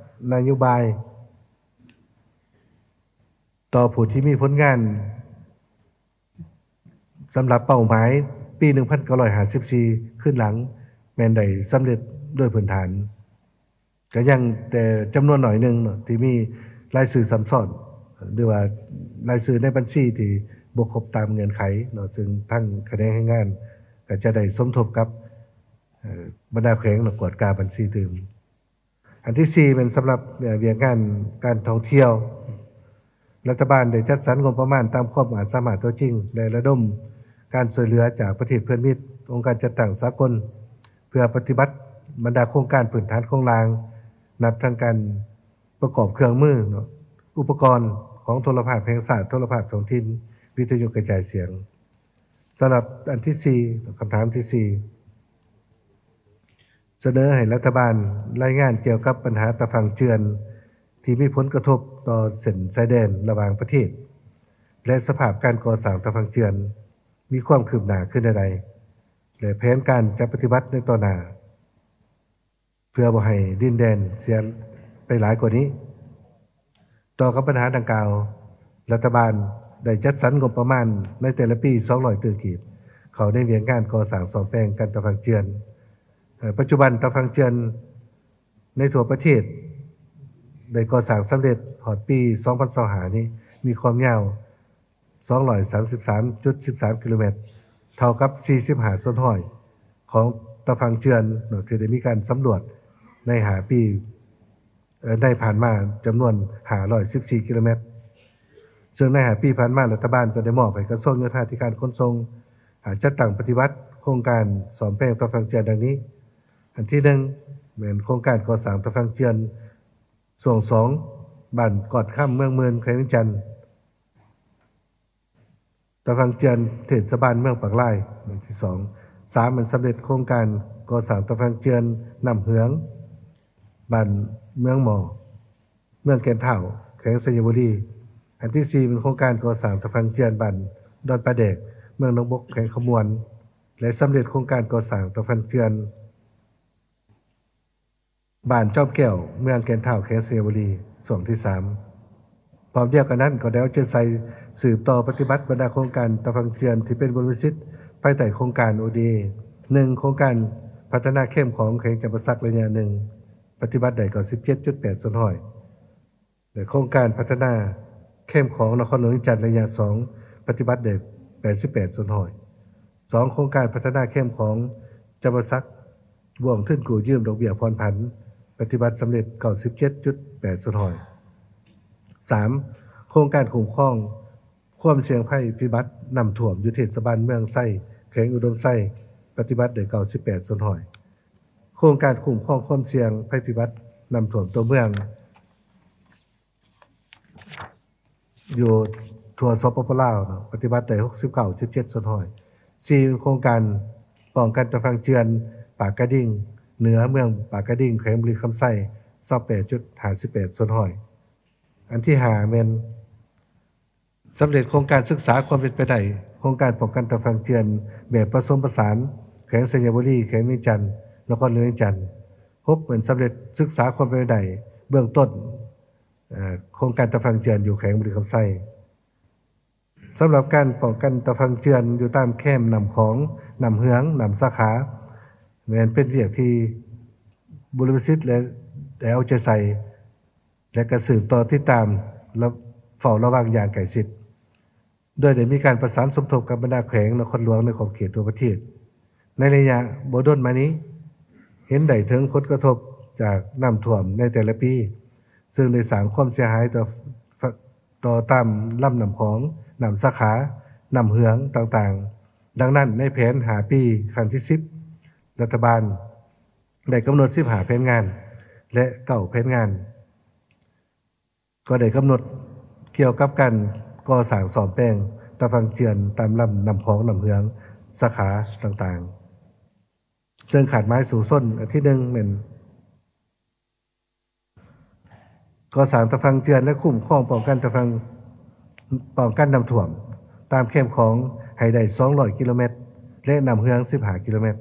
ນະໂຍບາຍຕໍ່ຜູ້ທີ່ມີຜົນງານ ສຳລັບເປົ້າໝາຍປີໜຶ່ງພັນເກົ້າຮ້ອຍຫ້າສິບສີ່ ຄືນຫຼັງ ແມ່ນໄດ້ສຳເລັດໂດຍພື້ນຖານ. ກໍຍັງແຕ່ຈຳນວນໜ້ອຍໜຶ່ງເນາະ ທີ່ມີລາຍຊື່ຊ້ຳຊ້ອນ ຫຼືວ່າລາຍຊື່ໃນບັນຊີທີ່ບໍ່ຄົບຕາມເງື່ອນໄຂເນາະ, ເຊິ່ງທາງຂະແໜງແຮງງານກໍຈະໄດ້ສົມທົບກັບ ເອີ ບັນດາແຂວງເນາະ ກວດກາບັນຊີຕື່ມ. ອັນທີສີ່ ແມ່ນສຳລັບ ເອີ ວຽກງານການທ່ອງທ່ຽວ. ລັດຖະບານໄດ້ຈັດສັນງົບປະມານຕາມຄວາມອາດສາມາດຕົວຈິງ ແລະ ລະດົມການຊ່ວຍເຫຼືອຈາກປະເທດເພື່ອນມິດ, ອົງການຈັດຕັ້ງສາກົນ ເພື່ອປະຕິບັດບັນດາໂຄງການພື້ນຖານໂຄງລ່າງ, ນັບທັງການປະກອບເຄື່ອງມືເນາະ, ອຸປະກອນຂອງໂທລະພາບແຫ່ງຊາດ, ໂທລະພາບທ້ອງຖິ່ນ, ວິທະຍຸກະຈາຍສຽງ. ສຳລັບອັນທີສີ່ ຄຳຖາມທີສີ່ ສະເໜີໃຫ້ລັດຖະບານລາຍງານກ່ຽວກັບບັນຫາຕາຝັ່ງເຈື່ອນ ທີ່ມີຜົນກະທົບຕໍ່ເສັ້ນຊາຍແດນລະຫວ່າງປະເທດ ແລະ ສະພາບການກໍ່ສ້າງຕາຝັ່ງເຈື່ອນ ມີຄວາມຄືບໜ້າຂຶ້ນແນວໃດ ແລະ ແຜນການຈະປະຕິບັດໃນຕໍ່ໜ້າ ເພື່ອບໍ່ໃຫ້ດິນແດນເສຍໄປຫຼາຍກວ່ານີ້. ຕໍ່ກັບບັນຫາດັ່ງກ່າວ, ລັດຖະບານໄດ້ຈັດສັນງົບປະມານໃນແຕ່ລະປີສອງຮ້ອຍຕື້ກີບ ເຂົ້າໃນວຽກງານກໍ່ສ້າງສ້ອມແປງການຕາຝັ່ງເຈື່ອນ. ເອີ ປັດຈຸບັນຕາຝັ່ງເຈື່ອນໃນທົ່ວປະເທດໄດ້ກໍ່ສ້າງສຳເລັດຮອດປີສອງພັນຊາວຫ້ານີ້ ມີຄວາມຍາວ ສອງຮ້ອຍສາມສິບສາມຈຸດສິບສາມກິໂລແມັດ, ເທົ່າກັບສີ່ສິບຫ້າສ່ວນຮ້ອຍຂອງຕາຝັ່ງເຈື່ອນເນາະ ທີ່ໄດ້ມີການສຳຫຼວດໃນຫ້າປີ ເອີ ໃນຜ່ານມາ ຈຳນວນຫ້າຮ້ອຍສິບສີ່ກິໂລແມັດ. ເຊິ່ງໃນຫ້າປີຜ່ານມາ ລັດຖະບານກໍໄດ້ມອບໃຫ້ກະຊວງໂຍທາທິການຂົນສົ່ງ ອາ ຈັດຕັ້ງປະຕິບັດໂຄງການສ້ອມແປງຕາຝັ່ງເຈື່ອນດັ່ງນີ້. ອັນທີໜຶ່ງ ແມ່ນໂຄງການກໍ່ສ້າງຕາຝັ່ງເຈື່ອນ ຊ່ວງສອງ ບ້ານກອດຄຳ ເມືອງໝື່ນ ແຂວງວຽງຈັນ, ຕາຝັ່ງເຈື່ອນ ເທດສະບານເມືອງປາກລາຍ. ອັນທີສອງ ສາມ ແມ່ນສຳເລັດໂຄງການກໍ່ສ້າງຕາຝັ່ງເຈື່ອນນ້ຳເຫືອງ ບ້ານເມືອງໝໍ້ ເມືອງແກ່ນທ້າວ ແຂວງໄຊຍະບູລີ. ອັນທີສີ່ ແມ່ນໂຄງການກໍ່ສ້າງຕາຝັ່ງເຈື່ອນບ້ານດອນປາແດກ ເມືອງໜອງບົກ ແຂວງຄຳມ່ວນ ແລະ ສຳເລັດໂຄງການກໍ່ສ້າງຕາຝັ່ງເຈື່ອນ ບ້ານຈອມແກ້ວ ເມືອງແກ່ນທ້າວ ແຂວງໄຊຍະບູລີ ຊ່ວງທີສາມ. ພ້ອມດຽວກັນນັ້ນ ກໍໄດ້ເອົາໃຈໃສ່ສືບຕໍ່ປະຕິບັດບັນດາໂຄງການຕາຝັ່ງເຈື່ອນທີ່ເປັນບຸລິມະສິດພາຍໃຕ້ໂຄງການ ໂອ ດີ ເອ ໜຶ່ງ ໂຄງການພັດທະນາແຄມຂອງແຂວງຈຳປາສັກໄລຍະໜຶ່ງ ປະຕິບັດໄດ້ເກົ້າສິບເຈັດຈຸດແປດສ່ວນຮ້ອຍ ແລະ ໂຄງການພັດທະນາແຄມຂອງນະຄອນຫຼວງວຽງຈັນໄລຍະສອງ ປະຕິບັດໄດ້ແປດສິບແປດສ່ວນຮ້ອຍ. ສອງ ໂຄງການພັດທະນາແຄມຂອງຈຳປາສັກ ວງທຶນກູ້ຢືມດອກເບ້ຍຜ່ອນຜັນ ປະຕິບັດສຳເລັດເກົ້າສິບເຈັດຈຸດແປດສ່ວນຮ້ອຍ. ສາມ ໂຄງການຄຸ້ມຄອງຄວາມສ່ຽງໄພພິບັດນ້ຳຖ້ວມຢູ່ເທດສະບານເມືອງໄຊ ແຂວງອຸດົມໄຊ ປະຕິບັດໄດ້ເກົ້າສິບແປດສ່ວນຮ້ອຍ. ໂຄງການຄຸ້ມຄອງຄວາມສ່ຽງໄພພິບັດນ້ຳຖ້ວມຕົວເມືອງ ຢູ່ທົ່ວ ສປປ ລາວເນາະ ປະຕິບັດໄດ້ຫົກສິບເກົ້າຈຸດເຈັດສ່ວນຮ້ອຍ. ສີ່ ໂຄງການປ້ອງກັນຕາຝັ່ງເຈື່ອນປາກກະດິງເໜືອ ເມືອງປາກກະດິງ ແຂວງບໍລິຄຳໄຊ ຊາວແປດຈຸດຫ້າສິບແປດສ່ວນຮ້ອຍ. ອັນທີຫ້າ ແມ່ນ ສຳເລັດໂຄງການສຶກສາຄວາມເປັນໄປໄດ້ ໂຄງການປ້ອງກັນຕາຝັ່ງເຈື່ອນແບບປະສົມປະສານ ແຂວງໄຊຍະບູລີ ແຂວງວຽງຈັນ ນະຄອນຫຼວງວຽງຈັນ. ຫົກ ແມ່ນສຳເລັດສຶກສາຄວາມເປັນໄປໄດ້ເບື້ອງຕົ້ນ ເອີ ໂຄງການຕາຝັ່ງເຈື່ອນຢູ່ແຂວງບໍລິຄຳໄຊ. ສຳລັບການປ້ອງກັນຕາຝັ່ງເຈື່ອນຢູ່ຕາມແຄມນ້ຳຂອງ, ນ້ຳເຫືອງ, ນ້ຳສາຂາ ແມ່ນເປັນວຽກທີ່ບຸລິມະສິດ ແລະ ໄດ້ເອົາໃຈໃສ່ ແລະ ກະສືບຕໍ່ຕິດຕາມ ແລະ ເຝົ້າລະວັງຢ່າງໃກ້ຊິດ, ໂດຍໄດ້ມີການປະສານສົມທົບກັບບັນດາແຂວງນະຄອນຫຼວງໃນຂອບເຂດທົ່ວປະເທດ. ໃນໄລຍະບໍ່ດົນມານີ້ ເຫັນໄດ້ເຖິງຜົນກະທົບຈາກນ້ຳຖ້ວມໃນແຕ່ລະປີ, ເຊິ່ງໄດ້ສ້າງຄວາມເສຍຫາຍຕໍ່ ຕໍ່ຕາມລຳນ້ຳຂອງ, ນ້ຳສາຂາ, ນ້ຳເຫືອງຕ່າງໆ. ດັ່ງນັ້ນ, ໃນແຜນຫ້າປີຄັ້ງທີສິບ ລັດຖະບານໄດ້ກຳນົດສິບຫ້າແຜນງານ ແລະ ເກົ້າແຜນງານ ກໍໄດ້ກຳນົດກ່ຽວກັບການກໍ່ສ້າງສ້ອມແປງຕາຝັ່ງເຈື່ອນຕາມລຳນ້ຳຂອງ, ນ້ຳເຫືອງ, ສາຂາຕ່າງໆ ເຊິ່ງຄາດໝາຍສູ້ຊົນ ອັນທີໜຶ່ງ ແມ່ນ ກໍ່ສ້າງຕາຝັ່ງເຈື່ອນ ແລະ ຄຸ້ມຄອງປ້ອງກັນຕາຝັ່ງ ປ້ອງກັນນ້ຳຖ້ວມຕາມແຄມຂອງໃຫ້ໄດ້ສອງຮ້ອຍກິໂລແມັດ ແລະ ນ້ຳເຫືອງສິບຫ້າກິໂລແມັດ.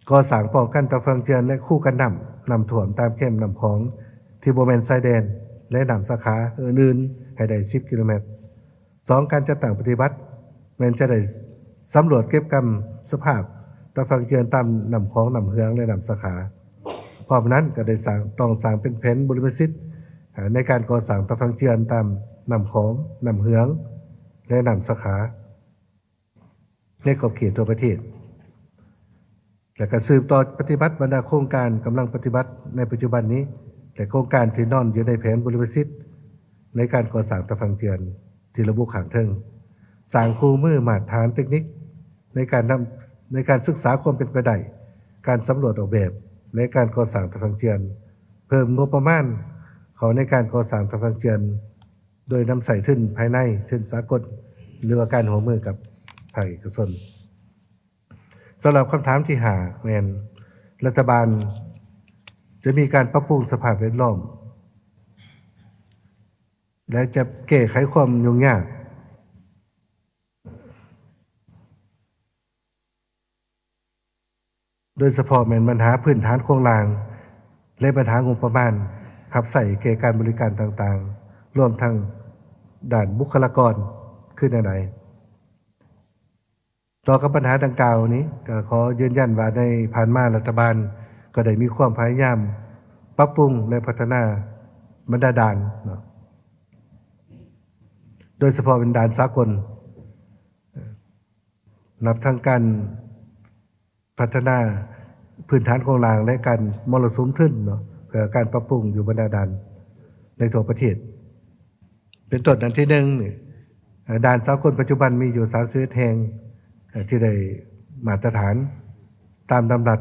ກໍ່ສ້າງປ້ອງກັນຕາຝັ່ງເຈື່ອນ ແລະ ຄູກັນນ້ຳ ນ້ຳຖ້ວມຕາມແຄມນ້ຳຂອງທີ່ບໍ່ແມ່ນຊາຍແດນ ແລະ ນ້ຳສາຂາອື່ນໆໃຫ້ໄດ້ສິບກິໂລແມັດ. ສອງ ການຈັດຕັ້ງປະຕິບັດ ແມ່ນຈະໄດ້ສຳຫຼວດເກັບກຳສະພາບຕາຝັ່ງເຈື່ອນຕາມນ້ຳຂອງ, ນ້ຳເຫືອງ ແລະ ນ້ຳສາຂາ. ພ້ອມນັ້ນກໍໄດ້ສ້າງ, ຕ້ອງສ້າງເປັນແຜນບຸລິມະສິດ ເອີ ໃນການກໍ່ສ້າງຕາຝັ່ງເຈື່ອນຕາມນ້ຳຂອງ, ນ້ຳເຫືອງ ແລະ ນ້ຳສາຂາ ໃນຂອບເຂດທົ່ວປະເທດ. ແລະ ກະສືບຕໍ່ປະຕິບັດບັນດາໂຄງການກຳລັງປະຕິບັດໃນປັດຈຸບັນນີ້ ແລະ ໂຄງການທີ່ນອນຢູ່ໃນແຜນບຸລິມະສິດໃນການກໍ່ສ້າງຕາຝັ່ງເຈື່ອນທີ່ລະບຸຂ້າງເທິງ. ສ້າງຄູ່ມືມາດຖານເຕັກນິກໃນການນຳ, ໃນການສຶກສາຄວາມເປັນໄປໄດ້, ການສຳຫຼວດອອກແບບ ແລະ ການກໍ່ສ້າງຕາຝັ່ງເຈື່ອນ. ເພີ່ມງົບປະມານເຂົ້າໃນການກໍ່ສ້າງຕາຝັ່ງເຈື່ອນ ໂດຍນຳໃຊ້ທຶນພາຍໃນ, ທຶນສາກົນ ຫຼືວ່າການຮ່ວມມືກັບພາກເອກະຊົນ. ສຳລັບຄຳຖາມທີຫ້າ ແມ່ນ ລັດຖະບານຈະມີການປັບປຸງສະພາບແວດລ້ອມ ແລະ ຈະແກ້ໄຂຄວາມຫຍຸ້ງຍາກ ໂດຍສະເພາະແມ່ນບັນຫາພື້ນຖານໂຄງລ່າງ ແລະ ບັນຫາງົບປະມານຮັບໃຊ້ແກ່ການບໍລິການຕ່າງໆ ລວມທັງດ້ານບຸກຄະລາກອນ ຄືແນວໃດ? ຕໍ່ກັບບັນຫາດັ່ງກ່າວນີ້ ກໍຂໍຢືນຢັນວ່າໃນຜ່ານມາລັດຖະບານກໍໄດ້ມີຄວາມພະຍາຍາມປັບປຸງ ແລະ ພັດທະນາບັນດາດ່ານເນາະ ໂດຍສະເພາະເປັນດ່ານສາກົນ ນັບທັງການພັດທະນາພື້ນຖານໂຄງລ່າງ ແລະ ການມໍລະສຸມທຶນເນາະ ເພື່ອການປັບປຸງຢູ່ບັນດາດ່ານໃນທົ່ວປະເທດ. ເປັນຕົ້ນ ອັນທີໜຶ່ງນີ້ ເອີ ດ່ານສາກົນປັດຈຸບັນມີຢູ່ສາມສິບເອັດແຫ່ງ ເອີ ທີ່ໄດ້ມາດຕະຖານຕາມດຳລັດ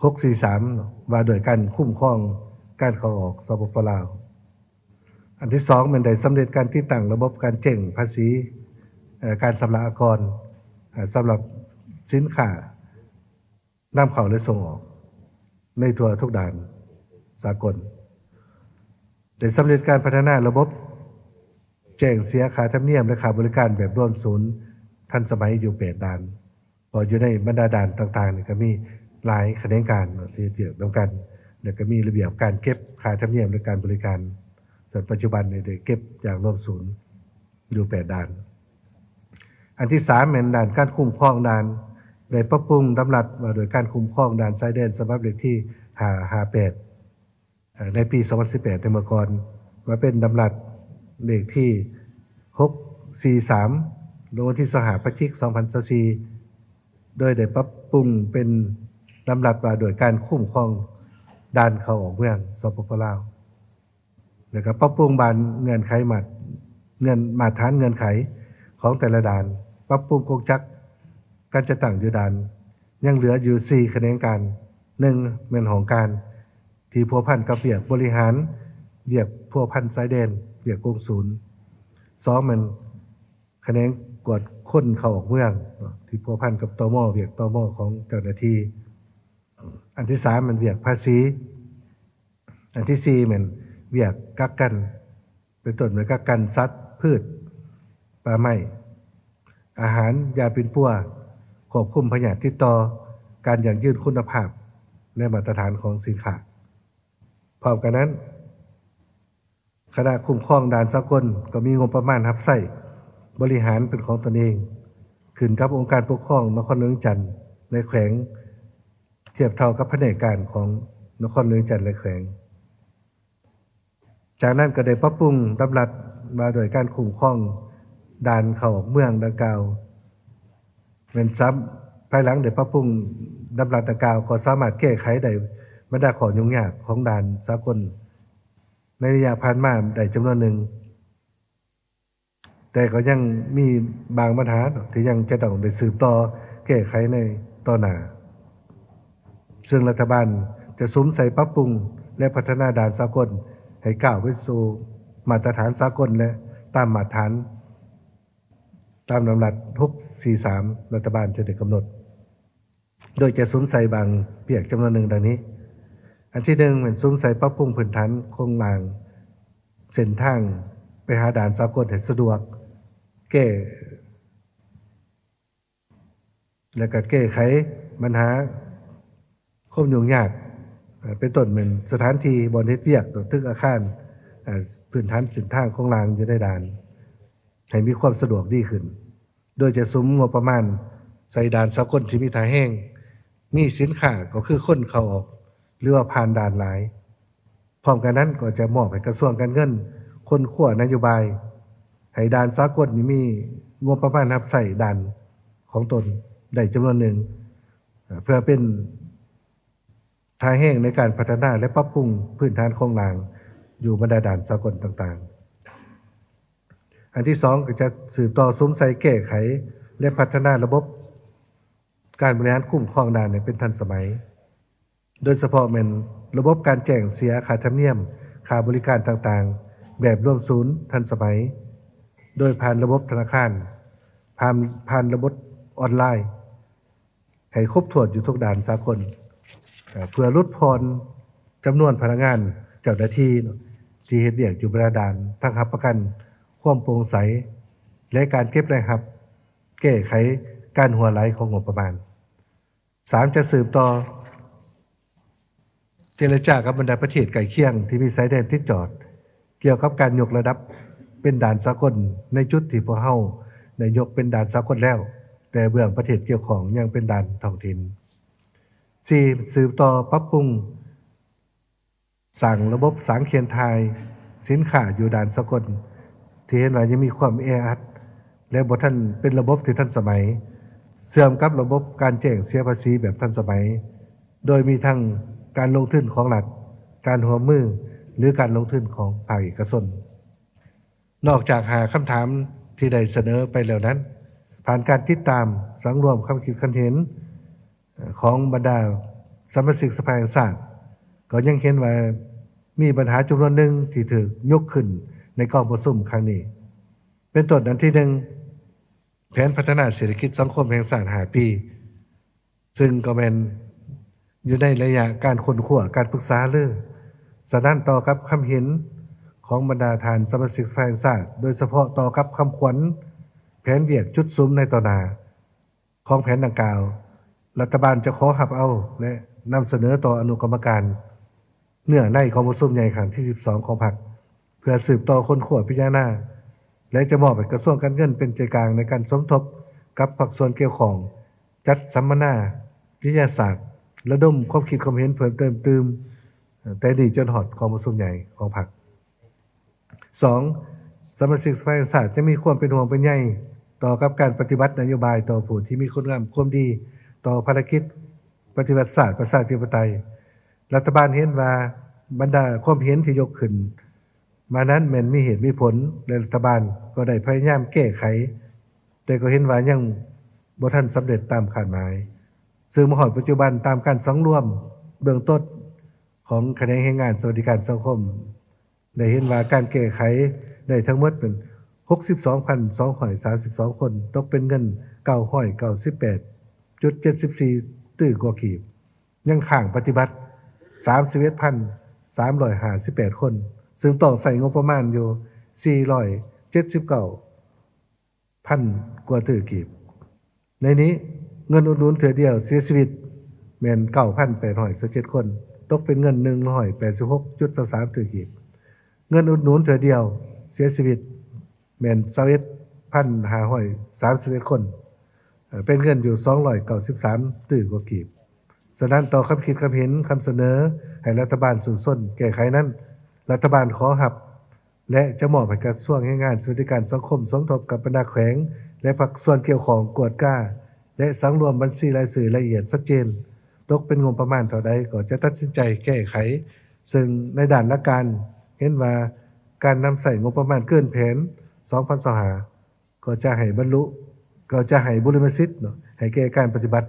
ຫົກສີ່ສາມເນາະ ວ່າດ້ວຍການຄຸ້ມຄອງການເຂົ້າອອກ ສປປ ລາວ. ອັນທີສອງ ແມ່ນໄດ້ສຳເລັດການຕິດຕັ້ງລະບົບການແຈ້ງພາສີ ເອີ ການຊຳລະອາກອນ ເອີ ສຳລັບສິນຄ້ານຳເຂົ້າ ແລະ ສົ່ງອອກໃນທົ່ວທຸກດ່ານສາກົນ. ໄດ້ສຳເລັດການພັດທະນາລະບົບ ແຈ້ງເສຍຄ່າທຳນຽມ ແລະ ຄ່າບໍລິການແບບລວມສູນທັນສະໄໝຢູ່ແປດດ່ານ. ເພາະຢູ່ໃນບັນດາດ່ານຕ່າງໆນີ້ ກໍມີຫຼາຍຂະແໜງການເນາະ ທີ່ເຮັດວຽກນຳກັນ ແລະ ກໍມີລະບຽບການເກັບຄ່າທຳນຽມ ແລະ ການບໍລິການ. ສ່ວນປັດຈຸບັນນີ້ໄດ້ເກັບຢ່າງລວມສູນຢູ່ແປດດ່ານ. ອັນທີສາມ ແມ່ນດ້ານການຄຸ້ມຄອງດ່ານ ໄດ້ປັບປຸງດຳລັດວ່າດ້ວຍການຄຸ້ມຄອງດ່ານຊາຍແດນ ສະບັບເລກທີຫ້າຫ້າແປດ ເອີ ໃນປີສອງພັນສິບແປດ ໃນເມື່ອກ່ອນ ມາເປັນດຳລັດເລກທີຫົກສີ່ສາມ ລົງວັນທີຊາວຫ້າ ພະຈິກ ສອງພັນຊາວສີ່ ໂດຍໄດ້ປັບປຸງເປັນດຳລັດວ່າດ້ວຍການຄຸ້ມຄອງດ່ານເຂົ້າອອກເມືອງ ສປປ ລາວ ແລ້ວກໍປັບປຸງບາງເງື່ອນໄຂມາດ ເງື່ອນ ມາດຖານເງື່ອນໄຂຂອງແຕ່ລະດ່ານ, ປັບປຸງກົງຈັກການຈັດຕັ້ງຢູ່ດ່ານ. ຍັງເຫຼືອຢູ່ສີ່ຂະແໜງການ, ໜຶ່ງ ແມ່ນຫ້ອງການ ທີ່ພົວພັນກັບວຽກບໍລິຫານ, ວຽກພົວພັນຊາຍແດນ, ວຽກກົງສູນ. ສອງ ແມ່ນຂະແໜງກວດຄົນເຂົ້າອອກເມືອງ ທີ່ພົວພັນກັບ ຕມ ວຽກ ຕມ ຂອງເຈົ້າໜ້າທີ່. ອັນທີສາມ ແມ່ນວຽກພາສີ. ອັນທີສີ່ ແມ່ນວຽກກັກກັນ ເປັນຕົ້ນແມ່ນກັກກັນສັດ, ພືດ, ປ່າໄມ້, ອາຫານ, ຢາປິ່ນປົວ, ຄວບຄຸມພະຍາດຕິດຕໍ່, ການຢັ້ງຢືນຄຸນນະພາບ ແລະ ມາດຕະຖານຂອງສິນຄ້າ. ພ້ອມກັນນັ້ນ, ຄະນະຄຸ້ມຄອງດ່ານສາກົນກໍມີງົບປະມານຮັບໃຊ້ບໍລິຫານເປັນຂອງຕົນເອງ, ຂຶ້ນກັບອົງການປົກຄອງນະຄອນຫຼວງວຽງຈັນ ແລະ ແຂວງ, ທຽບເທົ່າກັບພະແນກການຂອງນະຄອນຫຼວງວຽງຈັນ ແລະ ແຂວງ. ຈາກນັ້ນກໍໄດ້ປັບປຸງດຳລັດວ່າດ້ວຍການຄຸ້ມຄອງດ່ານເຂົ້າອອກເມືອງດັ່ງກ່າວ ແມ່ນສາມ ພາຍຫຼັງໄດ້ປັບປຸງດຳລັດດັ່ງກ່າວ ກໍສາມາດແກ້ໄຂໄດ້ບັນດາຂໍ້ຫຍຸ້ງຍາກຂອງດ່ານສາກົນໃນໄລຍະຜ່ານມາໄດ້ຈຳນວນໜຶ່ງ. ແຕ່ກໍຍັງມີບາງບັນຫາທີ່ຍັງຈະຕ້ອງໄດ້ສືບຕໍ່ແກ້ໄຂໃນຕໍ່ໜ້າ, ເຊິ່ງລັດຖະບານຈະສຸມໃສ່ປັບປຸງ ແລະ ພັດທະນາດ່ານສາກົນໃຫ້ກ້າວໄປສູ່ມາດຕະຖານສາກົນ ແລະ ຕາມມາດຖານ ຕາມດຳລັດຫົກສີ່ສາມ ລັດຖະບານຈະໄດ້ກຳນົດ. ໂດຍຈະສຸມໃສ່ບາງວຽກຈຳນວນໜຶ່ງດັ່ງນີ້. ອັນທີໜຶ່ງ ແມ່ນສຸມໃສ່ປັບປຸງພື້ນຖານໂຄງລ່າງເສັ້ນທາງໄປຫາດ່ານສາກົນໃຫ້ສະດວກ, ແກ້ ແລະ ກະແກ້ໄຂບັນຫາຄວາມຫຍຸ້ງຍາກ, ເປັນຕົ້ນແມ່ນສະຖານທີ່ບ່ອນເຮັດວຽກ, ຕຶກອາຄານ, ພື້ນຖານເສັ້ນທາງໂຄງລ່າງຢູ່ໃນດ່ານ ໃຫ້ມີຄວາມສະດວກດີຂຶ້ນ. ໂດຍຈະສຸມງົບປະມານໃສ່ດ່ານສາກົນທີ່ມີທ່າແຮງ, ມີສິນຄ້າກໍຄືຄົນເຂົ້າອອກ ຫຼືວ່າຜ່ານດ່ານຫຼາຍ. ພ້ອມກັນນັ້ນກໍຈະມອບໃຫ້ກະຊວງການເງິນຄົ້ນຄວ້ານະໂຍບາຍ ໃຫ້ດ່ານສາກົນນີ້ມີງົບປະມານຮັບໃຊ້ດ່ານຂອງຕົນໄດ້ຈຳນວນໜຶ່ງ ເພື່ອເປັນ ທ່າແຮງໃນການພັດທະນາ ແລະ ປັບປຸງພື້ນຖານໂຄງລ່າງຢູ່ບັນດາດ່ານສາກົນຕ່າງໆ. ອັນທີສອງ ກໍຈະສືບຕໍ່ສຸມໃສ່ແກ້ໄຂ ແລະ ພັດທະນາລະບົບການບໍລິຫານຄຸ້ມຄອງດ່ານໃຫ້ເປັນທັນສະໄໝ, ໂດຍສະເພາະແມ່ນລະບົບການແຈ້ງເສຍຄ່າທຳນຽມ, ຄ່າບໍລິການຕ່າງໆ ແບບລວມສູນທັນສະໄໝ, ໂດຍຜ່ານລະບົບທະນາຄານ, ຜ່ານ ຜ່ານລະບົບອອນລາຍ ໃຫ້ຄົບຖ້ວນຢູ່ທຸກດ່ານສາກົນ ເພື່ອຫຼຸດຜ່ອນຈຳນວນພະນັກງານເຈົ້າໜ້າທີ່ທີ່ເຮັດວຽກຢູ່ບັນດາດ່ານ ທັງຮັບປະກັນຄວາມໂປ່ງໃສ ແລະ ການເກັບລາຍຮັບ, ແກ້ໄຂການຮົ່ວໄຫຼຂອງງົບປະມານ. ສາມ ຈະສືບຕໍ່ ເຈລະຈາກັບບັນດາປະເທດໃກ້ຄຽງທີ່ມີຊາຍແດນຕິດຈອດ ກ່ຽວກັບການຍົກລະດັບເປັນດ່ານສາກົນ ໃນຈຸດທີ່ພວກເຮົາໄດ້ຍົກເປັນດ່ານສາກົນແລ້ວ, ແຕ່ເບື້ອງປະເທດກ່ຽວຂ້ອງຍັງເປັນດ່ານທ້ອງຖິ່ນ. ສີ່ ສືບຕໍ່ປັບປຸງສ້າງລະບົບສາງເຄນຖ່າຍສິນຄ້າຢູ່ດ່ານສາກົນ ທີ່ເຫັນວ່າຍັງມີຄວາມແອອັດ ແລະ ບໍ່ທັນເປັນລະບົບທີ່ທັນສະໄໝ, ເຊື່ອມກັບລະບົບການແຈ້ງເສຍພາສີແບບທັນສະໄໝ ໂດຍມີທັງການລົງທຶນຂອງລັດ, ການຮ່ວມມື ຫຼື ການລົງທຶນຂອງພາກເອກະຊົນ. ນອກຈາກຫ້າຄຳຖາມທີ່ໄດ້ສະເໜີໄປແລ້ວນັ້ນ, ຜ່ານການຕິດຕາມສັງລວມຄຳຄິດຄຳເຫັນຂອງບັນດາສະມາຊິກສະພາແຫ່ງຊາດ, ກໍຍັງເຫັນວ່າມີບັນຫາຈຳນວນໜຶ່ງທີ່ຖືກຍົກຂຶ້ນໃນກອງປະຊຸມຄັ້ງນີ້ ເປັນຕົ້ນ ອັນທີໜຶ່ງ ແຜນພັດທະນາເສດຖະກິດສັງຄົມແຫ່ງຊາດຫ້າປີ, ເຊິ່ງກໍແມ່ນຢູ່ໃນໄລຍະການຄົ້ນຄວ້າ, ການປຶກສາຫາລື. ສະນັ້ນ, ຕໍ່ກັບຄຳເຫັນ ຂອງບັນດາທ່ານສະມາຊິກສະພາແຫ່ງຊາດ, ໂດຍສະເພາະຕໍ່ກັບຄຳຂວັນແຜນວຽກຈຸດສຸມໃນຕໍ່ໜ້າຂອງແຜນດັ່ງກ່າວ, ລັດຖະບານຈະຂໍຮັບເອົາ ແລະ ນຳສະເໜີຕໍ່ອະນຸກຳມະການເນື້ອໃນກອງປະຊຸມໃຫຍ່ຄັ້ງທີສິບສອງຂອງພັກ ເພື່ອສືບຕໍ່ຄົ້ນຄວ້າພິຈາລະນາ ແລະ ຈະມອບໃຫ້ກະຊວງການເງິນເປັນໃຈກາງໃນການສົມທົບກັບພາກສ່ວນກ່ຽວຂ້ອງ, ຈັດສຳມະນາວິທະຍາສາດ, ລະດົມຄວາມຄິດຄວາມເຫັນເພີ່ມເຕີມຕື່ມ, ແຕ່ນີ້ຈົນຮອດກອງປະຊຸມໃຫຍ່ຂອງພັກ. ສອງ, ສະມາຊິກສະພາແຫ່ງຊາດຈະມີຄວາມເປັນຫ່ວງເປັນໃຍຕໍ່ກັບການປະຕິບັດນະໂຍບາຍຕໍ່ຜູ້ທີ່ມີຄຸນງາມຄວາມດີຕໍ່ພາລະກິດປະຕິວັດຊາດປະຊາທິປະໄຕ. ລັດຖະບານເຫັນວ່າບັນດາຄວາມເຫັນທີ່ຍົກຂຶ້ນມານັ້ນແມ່ນມີເຫດມີຜົນ ແລະ ລັດຖະບານກໍໄດ້ພະຍາຍາມແກ້ໄຂ, ແຕ່ກໍເຫັນວ່າຍັງບໍ່ທັນສຳເລັດຕາມຄາດໝາຍ. ເຊິ່ງມາຮອດປັດຈຸບັນ, ຕາມການສັງລວມເບື້ອງຕົ້ນຂອງຂະແໜງແຮງງານສະຫວັດດີການສັງຄົມ ໄດ້ເຫັນວ່າການແກ້ໄຂໄດ້ທັງໝົດເປັນຫົກສິບສອງພັນສອງຮ້ອຍສາມສິບສອງຄົນ, ຕົກເປັນເງິນເກົ້າຮ້ອຍເກົ້າສິບແປດຈຸດເຈັດສິບສີ່ຕື້ກວ່າກີບ, ຍັງຄ້າງປະຕິບັດສາມສິບເອັດພັນສາມຮ້ອຍຫ້າສິບແປດຄົນ, ເຊິ່ງຕ້ອງໃຊ້ງົບປະມານຢູ່ສີ່ຮ້ອຍເຈັດສິບເກົ້າ ພັນກວ່າຕື້ກີບ. ໃນນີ້, ເງິນອຸດໜູນເທື່ອດຽວເສຍຊີວິດແມ່ນເກົ້າພັນແປດຮ້ອຍຊາວເຈັດຄົນ, ຕົກເປັນເງິນໜຶ່ງຮ້ອຍແປດສິບຫົກຈຸດຊາວສາມຕື້ກີບ. ເງິນອຸດໜູນເທື່ອດຽວເສຍຊີວິດແມ່ນຊາວເອັດພັນຫ້າຮ້ອຍສາມສິບເອັດຄົນ, ເປັນເງິນຢູ່ສອງຮ້ອຍເກົ້າສິບສາມຕື້ກວ່າກີບ. ສະນັ້ນ, ຕໍ່ຄຳຄິດຄຳເຫັນ, ຄຳສະເໜີໃຫ້ລັດຖະບານສູ້ຊົນແກ້ໄຂນັ້ນ, ລັດຖະບານຂໍຮັບ ແລະ ຈະມອບໃຫ້ກະຊວງແຮງງານ ສະຫວັດດີການສັງຄົມ ສົມທົບກັບບັນດາແຂວງ ແລະ ພາກສ່ວນກ່ຽວຂ້ອງກວດກາ ແລະ ສັງລວມບັນຊີລາຍຊື່ລະອຽດຊັດເຈນ, ຕົກເປັນງົບປະມານເທົ່າໃດກໍຈະຕັດສິນໃຈແກ້ໄຂ. ເຊິ່ງໃນດ້ານຫຼັກການເຫັນວ່າການນຳໃຊ້ງົບປະມານເກີນແຜນສອງພັນຊາວຫ້າ ກໍຈະໃຫ້ບັນລຸ ກໍຈະໃຫ້ບຸລິມະສິດເນາະ ໃຫ້ແກ່ການປະຕິບັດ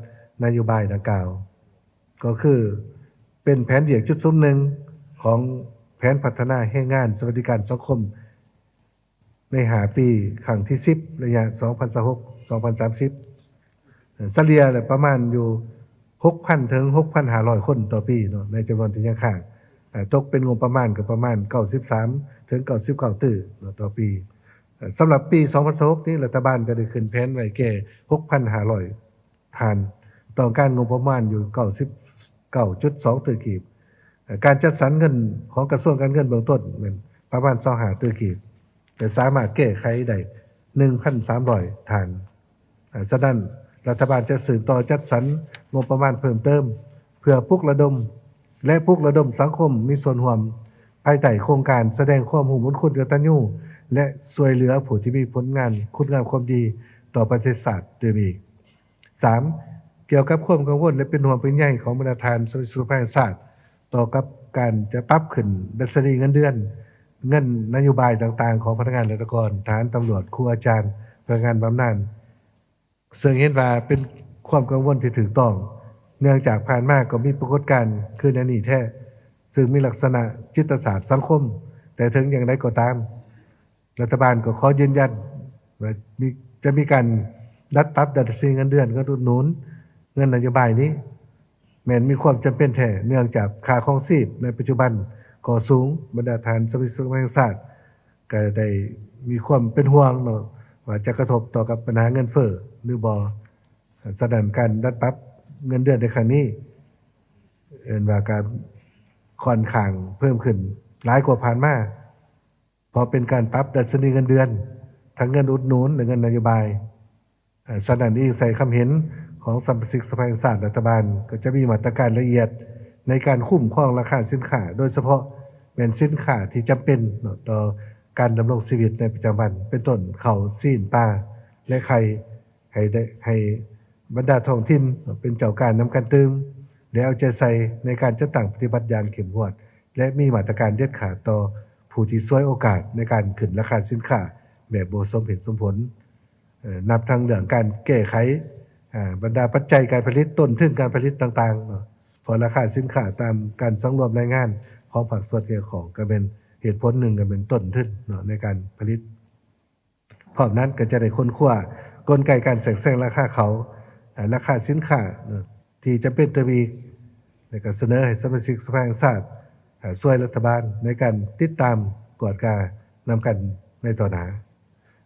ນະໂຍບາຍດັ່ງກ່າວ. ກໍຄືເປັນແຜນວຽກຈຸດສຸມໜຶ່ງຂອງແຜນພັດທະນາແຮງງານສະຫວັດດີການສັງຄົມໃນຫ້າປີ ຄັ້ງທີສິບ ໄລຍະສອງພັນຊາວຫົກ ສອງພັນສາມສິບ ສະເລ່ຍແລ້ວປະມານຢູ່ຫົກພັນເຖິງຫົກພັນຫ້າຮ້ອຍຄົນຕໍ່ປີເນາະ ໃນຈຳນວນທີ່ຍັງຄ້າງ, ຕົກເປັນງົບປະມານກໍປະມານເກົ້າສິບສາມເຖິງເກົ້າສິບເກົ້າຕື້ເນາະຕໍ່ປີ. ສຳລັບປີສອງພັນຊາວຫົກນີ້ ລັດຖະບານກໍໄດ້ຂຶ້ນແຜນໄວ້ແກ່ຫົກພັນຫ້າຮ້ອຍ ທ່ານ, ຕ້ອງການງົບປະມານຢູ່ເກົ້າສິບເກົ້າຈຸດສອງຕື້ກີບ. ການຈັດສັນເງິນຂອງກະຊວງການເງິນເບື້ອງຕົ້ນແມ່ນປະມານຊາວຫ້າຕື້ກີບ, ແຕ່ສາມາດແກ້ໄຂໄດ້ໜຶ່ງພັນສາມຮ້ອຍທ່ານ. ສະນັ້ນ, ລັດຖະບານຈະສືບຕໍ່ຈັດສັນງົບປະມານເພີ່ມເຕີມ ເພື່ອປຸກລະດົມ ແລະ ປຸກລະດົມສັງຄົມມີສ່ວນຮ່ວມ ພາຍໃຕ້ໂຄງການສະແດງຄວາມຮູ້ບຸນຄຸນກະຕັນຍູ ແລະ ຊ່ວຍເຫຼືອຜູ້ທີ່ມີຜົນງານຄຸນງາມຄວາມດີຕໍ່ປະເທດຊາດຕື່ມອີກ. ສາມ, ກ່ຽວກັບຄວາມກັງວົນ ແລະ ເປັນຫ່ວງເປັນໃຍຂອງບັນດາທ່ານສະມາຊິກສະພາແຫ່ງຊາດ ຕໍ່ກັບການຈະປັບຂຶ້ນດັດຊະນີເງິນເດືອນ, ເງິນນະໂຍບາຍຕ່າງໆຂອງພະນັກງານລັດຖະກອນ, ທະຫານ, ຕຳຫຼວດ, ຄູອາຈານ, ພະນັກງານບຳນານ, ເຊິ່ງເຫັນວ່າເປັນຄວາມກັງວົນທີ່ຖືກຕ້ອງ, ເນື່ອງຈາກຜ່ານມາກໍມີປາກົດການຄືແນວນີ້ແທ້, ເຊິ່ງມີລັກສະນະຈິດຕະສາດສັງຄົມ, ແຕ່ເຖິງຢ່າງໃດກໍຕາມ, ລັດຖະບານກໍຂໍຢືນຢັນວ່າມີ ຈະມີການດັດປັບດັດຊະນີເງິນເດືອນ, ເງິນອຸດໜູນ, ເງິນນະໂຍບາຍນີ້ ແມ່ນມີຄວາມຈຳເປັນແທ້, ເນື່ອງຈາກຄ່າຄອງຊີບໃນປັດຈຸບັນກໍສູງ, ບັນດາທ່ານສະມາຊິກສະພາແຫ່ງຊາດ ກໍໄດ້ມີຄວາມເປັນຫ່ວງເນາະ ວ່າຈະກະທົບຕໍ່ກັບບັນຫາເງິນເຟີ້ຫຼືບໍ່. ສະນັ້ນ ການດັດປັບເງິນເດືອນໃນຄັ້ງນີ້ ເອີ້ນວ່າກໍຄ່ອນຂ້າງເພີ່ມຂຶ້ນຫຼາຍກວ່າຜ່ານມາ, ເພາະເປັນການປັບດັດຊະນີເງິນເດືອນ ທັງເງິນອຸດໜູນ ແລະ ເງິນນະໂຍບາຍ. ສະນັ້ນ ອີງໃສ່ຄຳເຫັນຂອງສະມາຊິກສະພາແຫ່ງຊາດ, ລັດຖະບານກໍຈະມີມາດຕະການລະອຽດໃນການຄຸ້ມຄອງລາຄາສິນຄ້າ, ໂດຍສະເພາະແມ່ນສິນຄ້າທີ່ຈຳເປັນເນາະ ຕໍ່ການດຳລົງຊີວິດໃນປະຈຳວັນ, ເປັນຕົ້ນເຂົ້າ, ຊີ້ນ, ປາ ແລະ ໄຂ່, ໃຫ້ໄດ້ ໃຫ້ບັນດາທ້ອງຖິ່ນເປັນເຈົ້າການນຳກັນຕື່ມ ແລະ ເອົາໃຈໃສ່ໃນການຈັດຕັ້ງປະຕິບັດຢ່າງເຂັ້ມງວດ ແລະ ມີມາດຕະການເດັດຂາດຕໍ່ຜູ້ທີ່ສວຍໂອກາດໃນການຂຶ້ນລາຄາສິນຄ້າແບບບໍ່ສົມເຫດສົມຜົນ. ເອີ ນັບທັງເລື່ອງການແກ້ໄຂ ເອີ ບັນດາປັດໄຈການຜະລິດ, ຕົ້ນທຶນການຜະລິດຕ່າງໆເນາະ, ເພາະລາຄາສິນຄ້າຕາມການສັງລວມລາຍງານຂອງພາກສ່ວນກ່ຽວຂ້ອງ ກໍແມ່ນເຫດຜົນໜຶ່ງ ກໍແມ່ນຕົ້ນທຶນເນາະ ໃນການຜະລິດ. ພ້ອມນັ້ນກໍຈະໄດ້ຄົ້ນຄວ້າກົນໄກການແຊກແຊງລາຄາເຂົ້າ, ເອີ ລາຄາສິນຄ້າເນາະ ທີ່ຈຳເປັນເຕີມອີກ ແລະ ກໍສະເໜີໃຫ້ສະມາຊິກສະພາແຫ່ງຊາດ ເອີ ຊ່ວຍລັດຖະບານໃນການຕິດຕາມ ກວດການຳກັນໃນຕໍ່ໜ້າ.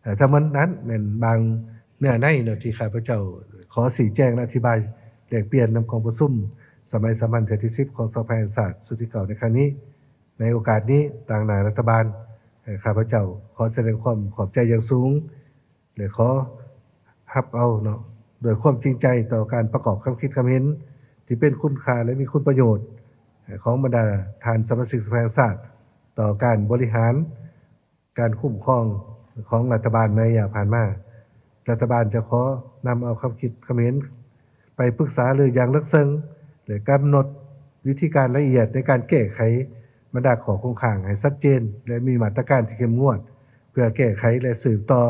ເອີ ທັງໝົດນັ້ນແມ່ນບາງເນື້ອໃນເນາະ ທີ່ຂ້າພະເຈົ້າຂໍຊີ້ແຈງ ແລະ ອະທິບາຍແລກປ່ຽນນຳກອງປະຊຸມສະໄໝສາມັນເທື່ອທີສິບຂອງສະພາແຫ່ງຊາດຊຸດທີເກົ້າໃນຄັ້ງນີ້. ໃນໂອກາດນີ້, ຕາງໜ້າລັດຖະບານ, ເອີ ຂ້າພະເຈົ້າຂໍສະແດງຄວາມຂອບໃຈຢ່າງສູງ ແລະ ຂໍຮັບເອົາເນາະ ດ້ວຍຄວາມຈິງໃຈຕໍ່ການປະກອບຄຳຄິດຄຳເຫັນທີ່ເປັນຄຸນຄ່າ ແລະ ມີຄຸນປະໂຫຍດຂອງບັນດາທ່ານສະມາຊິກສະພາແຫ່ງຊາດ ຕໍ່ການບໍລິຫານ ການຄຸ້ມຄອງຂອງລັດຖະບານໃນໄລຍະຜ່ານມາ. ລັດຖະບານຈະຂໍນຳເອົາຄຳຄິດຄຳເຫັນໄປປຶກສາລືຢ່າງເລິກເຊິ່ງ ແລະ ກຳນົດວິທີການລະອຽດໃນການແກ້ໄຂບັນດາຂໍ້ຄົງຄ້າງໃຫ້ຊັດເຈນ ແລະ ມີມາດຕະການທີ່ເຂັ້ມງວດ ເພື່ອແກ້ໄຂ ແລະ ສືບຕໍ່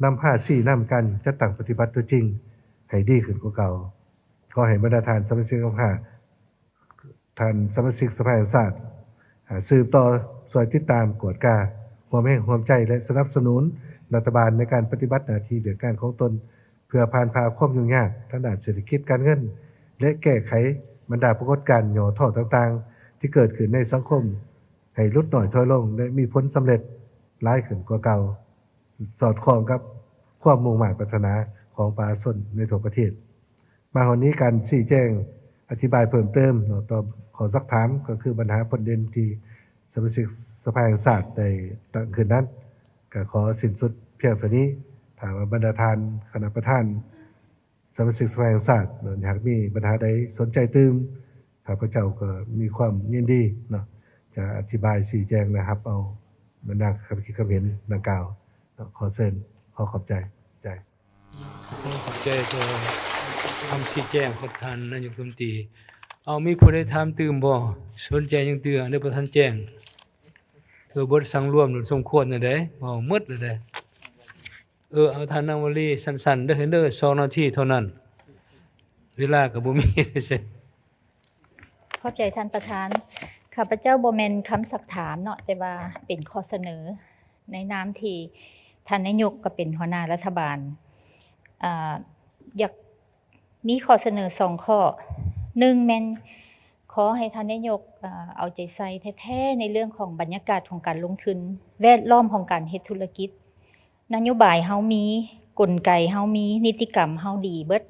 ນຳພາຊີ້ນຳການຈັດຕັ້ງປະຕິບັດຕົວຈິງໃຫ້ດີຂຶ້ນກວ່າເກົ່າ. ຂໍໃຫ້ບັນດາທ່ານສະມາຊິກສະພາ ທ່ານສະມາຊິກສະພາແຫ່ງຊາດ ອາ ສືບຕໍ່ຊ່ວຍຕິດຕາມ, ກວດກາ, ຮ່ວມແຮງຮ່ວມໃຈ ແລະ ສະໜັບສະໜູນລັດຖະບານໃນການປະຕິບັດໜ້າທີ່ວຽກງານຂອງຕົນ ເພື່ອຜ່ານຜ່າຄວາມຫຍຸ້ງຍາກທາງດ້ານເສດຖະກິດການເງິນ ແລະ ແກ້ໄຂບັນດາປາກົດການຫຍໍ້ທໍ້ຕ່າງໆ ທີ່ເກີດຂຶ້ນໃນສັງຄົມ ໃຫ້ຫຼຸດໜ້ອຍຖອຍລົງ ແລະ ມີຜົນສຳເລັດຫຼາຍຂຶ້ນກວ່າເກົ່າ, ສອດຄ່ອງກັບຄວາມມຸ່ງມາດປາດຖະໜາຂອງປະຊາຊົນໃນທົ່ວປະເທດ. ມາຮອດນີ້, ການຊີ້ແຈງອະທິບາຍເພີ່ມເຕີມເນາະ ຕໍ່ຂໍ້ຊັກຖາມ ກໍຄືບັນຫາພົ້ນເດັ່ນທີ່ສະມາຊິກສະພາແຫ່ງຊາດໄດ້ຕັ້ງຂຶ້ນນັ້ນ ກໍຂໍສິ້ນສຸດພຽງເທົ່ານີ້. ຖ້າວ່າບັນດາທ່ານຄະນະປະທານ ສະມາຊິກສະພາແຫ່ງຊາດເນາະ ຫາກມີບັນຫາໃດສົນໃຈຕື່ມ, ຂ້າພະເຈົ້າກໍມີຄວາມຍິນດີເນາະ ຈະອະທິບາຍຊີ້ແຈງ ແລະ ຮັບເອົາບັນດາຄຳຄິດຄຳເຫັນດັ່ງກ່າວເນາະ. ຂໍເຊີນ, ຂໍຂອບໃຈ. ໃຈ. ຂໍຂອບໃຈຕໍ່ຄຳຊີ້ແຈງຂອງທ່ານນາຍົກລັດຖະມົນຕີ. ເອົາ, ມີຜູ້ໃດຖາມຕື່ມບໍ່? ສົນໃຈຫຍັງເທື່ອ ຫຼືບໍ່ທັນແຈ້ງ? ເອີ, ບົດສັງລວມນີ້ສົມຄວນແນວໃດ? ເວົ້າໝົດແລ້ວເດ້. ເອີ, ເອົາ, ທ່ານນາງວະລີ ສັ້ນໆເດີ, ເດີ, ສອງນາທີເທົ່ານັ້ນ, ເວລາກໍບໍ່ມີ. ຂອບໃຈທ່ານປະທານ. ຂ້າພະເຈົ້າບໍ່ແມ່ນຄຳຊັກຖາມເນາະ, ແຕ່ວ່າເປັນຂໍ້ສະເໜີໃນນາມທີ່ທ່ານນາຍົກກໍເປັນຫົວໜ້າລັດຖະບານ. ອາ, ຢາກ ມີຂໍ້ສະເໜີສອງຂໍ້. ໜຶ່ງແມ່ນຂໍໃຫ້ທ່ານນາຍົກ, ເອີ, ເອົາໃຈໃສ່ແທ້ໆ ໃນເລື່ອງຂອງບັນຍາກາດຂອງການລົງທຶນ, ແວດລ້ອມຂອງການເຮັດທຸລະກິດ. ນະໂຍບາຍເຮົາມີ, ກົນໄກເຮົາມີ, ນິຕິກຳເຮົາດີເບິດ,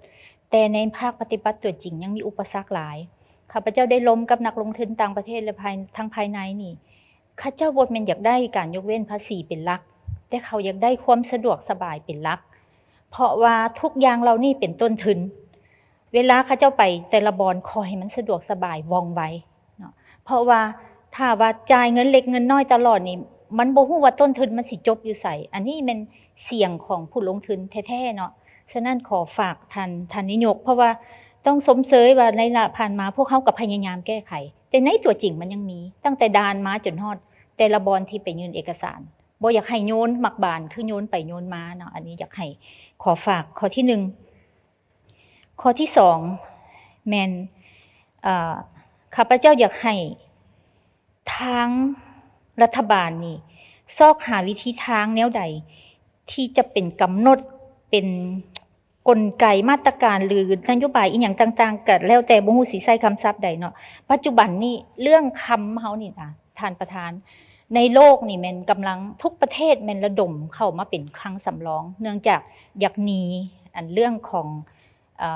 ແຕ່ໃນພາກປະຕິບັດຕົວຈິງຍັງມີອຸປະສັກຫຼາຍ. ຂ້າພະເຈົ້າໄດ້ລົມກັບນັກລົງທຶນຕ່າງປະເທດ ແລະ ພາຍ, ທັງພາຍໃນນີ້, ເຂົາເຈົ້າບໍ່ແມ່ນຢາກໄດ້ການຍົກເວັ້ນພາສີເປັນຫຼັກ, ແຕ່ເຂົາຢາກໄດ້ຄວາມສະດວກສະບາຍເປັນຫຼັກ. ເພາະວ່າທຸກຢ່າງເຫຼົ່ານີ້ເປັນຕົ້ນທຶນ. ເວລາເຂົາເຈົ້າໄປແຕ່ລະບ່ອນ ຂໍໃຫ້ມັນສະດວກສະບາຍ ວ່ອງໄວເນາະ. ເພາະວ່າຖ້າວ່າຈ່າຍເງິນເລັກເງິນນ້ອຍຕະຫຼອດນີ້ ມັນບໍ່ຮູ້ວ່າຕົ້ນທຶນມັນຊິຈົບຢູ່ໃສ. ອັນນີ້ແມ່ນສຽງຂອງຜູ້ລົງທຶນແທ້ໆເນາະ. ສະນັ້ນຂໍຝາກທ່ານ, ທ່ານນາຍົກ, ເພາະວ່າຕ້ອງຊົມເຊີຍວ່າໃນລະຜ່ານມາພວກເຮົາກໍພະຍາຍາມແກ້ໄຂ, ແຕ່ໃນຕົວຈິງມັນຍັງມີ, ຕັ້ງແຕ່ດ່ານມາຈົນຮອດແຕ່ລະບ່ອນທີ່ໄປຍື່ນເອກະສານ. ບໍ່ຢາກໃຫ້ໂຍນໝາກບານ ຄືໂຍນໄປໂຍນມາເນາະ. ອັນນີ້ຢາກໃຫ້ຂໍຝາກຂໍ້ທີໜຶ່ງ. ຂໍ້ທີສອງແມ່ນ, ເອີ, ຂ້າພະເຈົ້າຢາກໃຫ້ທາງລັດຖະບານນີ້ຊອກຫາວິທີທາງແນວໃດ ທີ່ຈະເປັນກຳນົດ ເປັນກົນໄກ ມາດຕະການ ຫຼື ນະໂຍບາຍອີ່ຫຍັງຕ່າງໆ ກໍແລ້ວແຕ່ ບໍ່ຮູ້ຊິໃຊ້ຄຳສັບໃດເນາະ. ປັດຈຸບັນນີ້ເລື່ອງຄຳເຮົານີ້ນະ ທ່ານປະທານ, ໃນໂລກນີ້ແມ່ນກຳລັງ ທຸກປະເທດແມ່ນລະດົມເຂົ້າມາເປັນຄັງສຳລອງ ເນື່ອງຈາກຢາກໜີ ອັນເລື່ອງຂອງ, ເອີ,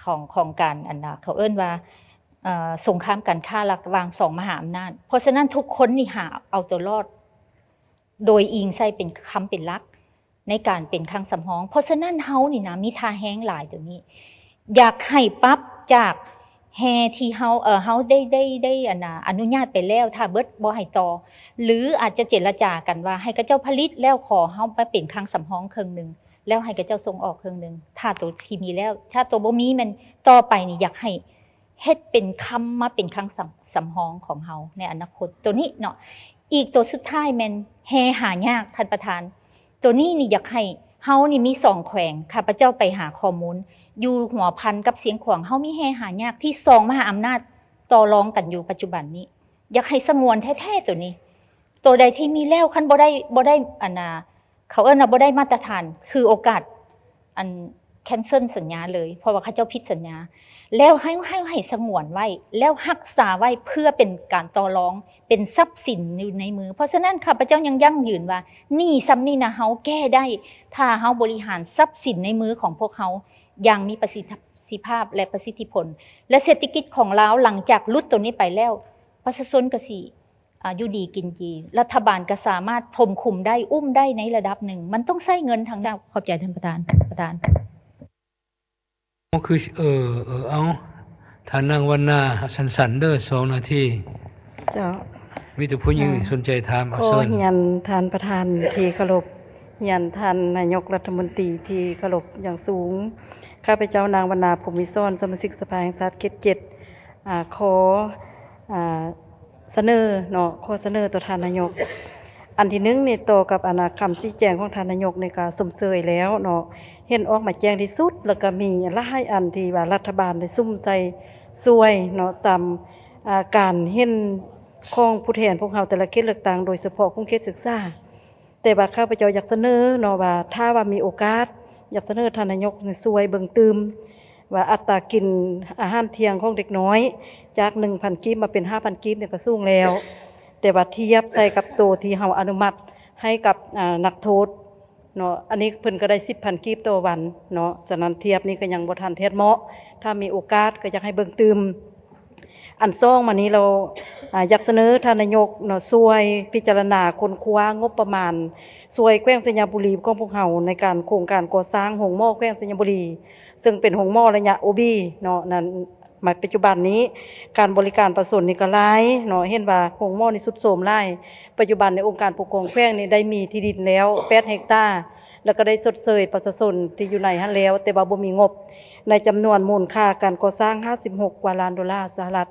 ຂອງ, ຂອງການ, ອັນນະ, ເຂົາເອີ້ນວ່າ, ເອີ, ສົງຄາມການຄ້າລະຫວ່າງສອງມະຫາອຳນາດ. ເພາະສະນັ້ນທຸກຄົນນີ້ຫາເອົາຕົວລອດ ໂດຍອີງໃສ່ເປັນຄຳເປັນຫຼັກ ໃນການເປັນຄັງສຳຮອງ. ເພາະສະນັ້ນເຮົານີ້ນະ ມີທ່າແຮງຫຼາຍຕົວນີ້. ຢາກໃຫ້ປັບຈາກແຮ່ທີ່ເຮົາ, ເອີ, ເຮົາໄດ້, ໄດ້, ໄດ້, ອັນນະ, ອະນຸຍາດໄປແລ້ວ ຖ້າເບິດບໍ່ໃຫ້ຕໍ່ ຫຼື ອາດຈະເຈລະຈາກັນວ່າໃຫ້ເຂົາເຈົ້າຜະລິດແລ້ວ ຂໍເຮົາມາເປັນຄັງສຳຮອງເຄິ່ງໜຶ່ງ ແລ້ວໃຫ້ເຂົາເຈົ້າສົ່ງອອກເຄິ່ງໜຶ່ງ ຖ້າໂຕທີ່ມີແລ້ວ. ຖ້າໂຕບໍ່ມີ ແມ່ນຕໍ່ໄປນີ້ຢາກໃຫ້ ເຮັດເປັນຄຳມາເປັນຄັງສຳ, ສຳຮອງຂອງເຮົາໃນອະນາຄົດ ໂຕນີ້ເນາະ. ອີກໂຕສຸດທ້າຍແມ່ນແຮ່ຫາຍາກ ທ່ານປະທານ. ໂຕນີ້ນີ້ຢາກໃຫ້ເຮົານີ້ມີສອງແຂວງ, ຂ້າພະເຈົ້າໄປຫາຂໍ້ມູນ ຢູ່ຫົວພັນກັບຊຽງຂວາງ ເຮົາມີແຮ່ຫາຍາກທີ່ສອງມະຫາອຳນາດຕໍ່ລອງກັນຢູ່ປັດຈຸບັນນີ້. ຢາກໃຫ້ສະຫງວນແທ້ໆໂຕນີ້. ໂຕໃດທີ່ມີແລ້ວ ຄັນບໍ່ໄດ້, ບໍ່ໄດ້, ອັນນະ, ເຂົາເອີ້ນວ່າບໍ່ໄດ້ມາດຕະຖານ ຖືໂອກາດ ອັນ cancel ສັນຍາເລີຍ ເພາະວ່າເຂົາເຈົ້າຜິດສັນຍາ ແລ້ວໃຫ້ ໃຫ້ ໃຫ້ສະຫງວນໄວ້ ແລ້ວຮັກສາໄວ້ເພື່ອເປັນການຕໍ່ລອງ ເປັນຊັບສິນຢູ່ໃນມື. ເພາະສະນັ້ນ ຂ້າພະເຈົ້າຍັງຢັ້ງຢືນວ່າ ໜີ້ສ່ຳນີ້ນະ ເຮົາແກ້ໄດ້ ຖ້າເຮົາບໍລິຫານຊັບສິນໃນມືຂອງພວກເຮົາຢ່າງມີປະສິດທິພາບ ແລະ ປະສິດທິຜົນ ແລະ ເສດຖະກິດຂອງລາວຫຼັງຈາກຫຼຸດໂຕນີ້ໄປແລ້ວ ປະຊາຊົນກໍຊິ ອາ ຢູ່ດີກິນດີ ລັດຖະບານກໍສາມາດຖົມຂຸມໄດ້ ອຸ້ມໄດ້ໃນລະດັບໜຶ່ງ. ມັນຕ້ອງໃຊ້ເງິນທາງ ເຈົ້າ ຂອບໃຈທ່ານປະທານ ປະທານ. ຄື ເອີ ເອີ ເອົາ ທ່ານນາງວັນນາ ສັ້ນໆເດີ ສອງນາທີ. ເຈົ້າ ມີແຕ່ຜູ້ຍິງ ອ່າ ສົນໃຈຖາມ ເອົາ ຂໍ ເຊີນ ຮຽນທ່ານປະທານທີ່ເຄົາລົບ, ຮຽນທ່ານນາຍົກລັດຖະມົນຕີທີ່ເຄົາລົບຢ່າງສູງ. ຂ້າພະເຈົ້າ ນາງວັນນາ ພົມວິສອນ ສະມາຊິກສະພາແຫ່ງຊາດເຂດເຈັດ ອາ ຂໍ ອາ ສະເໜີເນາະ ຂໍສະເໜີຕໍ່ທ່ານນາຍົກ. ອັນທີໜຶ່ງນີ້ ຕໍ່ກັບອັນນາຄຳຊີ້ແຈງຂອງທ່ານນາຍົກນີ້ກະຊົມເຊີຍແລ້ວເນາະ ເຫັນອອກມາແຈ້ງທີ່ສຸດ ແລ້ວກະມີຫຼາຍອັນທີ່ວ່າລັດຖະບານໄດ້ສຸມໃສ່ຊ່ວຍເນາະ ຕາມ ອາ ການເຫັນຂອງຜູ້ແທນພວກເຮົາແຕ່ລະເຂດເລືອກຕັ້ງ ໂດຍສະເພາະຂົງເຂດສຶກສາ. ແຕ່ວ່າຂ້າພະເຈົ້າຢາກສະເໜີເນາະວ່າ ຖ້າວ່າມີໂອກາດ ຢາກສະເໜີທ່ານນາຍົກໃຫ້ຊ່ວຍເບິ່ງຕື່ມວ່າ ອັດຕາກິນອາຫານທ່ຽງຂອງເດັກນ້ອຍ ຈາກໜຶ່ງພັນກີບມາເປັນຫ້າພັນກີບນີ້ກໍສູງແລ້ວ, ແຕ່ວ່າທຽບໃສ່ກັບໂຕທີ່ເຮົາອະນຸມັດໃຫ້ກັບ ອາ ນັກໂທດເນາະ ອັນນີ້ເພິ່ນກໍໄດ້ສິບພັນກີບຕໍ່ວັນເນາະ. ສະນັ້ນທຽບນີ້ກໍຍັງບໍ່ທັນທຽບເໝາະ, ຖ້າມີໂອກາດກໍຢາກໃຫ້ເບິ່ງຕື່ມ. ອັນສອງມານີ້ ແລ້ວ ອາ ຢາກສະເໜີທ່ານນາຍົກເນາະ ຊ່ວຍພິຈາລະນາຄົ້ນຄວ້າງົບປະມານ ຊ່ວຍແຂວງໄຊຍະບູລີຂອງພວກເຮົາ ໃນການໂຄງການກໍ່ສ້າງໂຮງໝໍແຂວງໄຊຍະບູລີ ເຊິ່ງເປັນໂຮງໝໍໄລຍະ ໂອ ບີ ເນາະ ນັ້ນ ມາປັດຈຸບັນນີ້ ການບໍລິການປະຊາຊົນນີ້ກໍຫຼາຍເນາະ ເຫັນວ່າໂຮງໝໍນີ້ຊຸດໂຊມຫຼາຍ. ປັດຈຸບັນໃນອົງການປົກຄອງແຂວງນີ້ໄດ້ມີທີ່ດິນແລ້ວແປດເຮັກຕາ ແລ້ວກໍໄດ້ຊົດເຊີຍປະຊາຊົນທີ່ຢູ່ໃນຫັ້ນແລ້ວ ແຕ່ວ່າບໍ່ມີງົບ ໃນຈຳນວນມູນຄ່າການກໍ່ສ້າງຫ້າສິບຫົກກວ່າລ້ານໂດລາສະຫະລັດ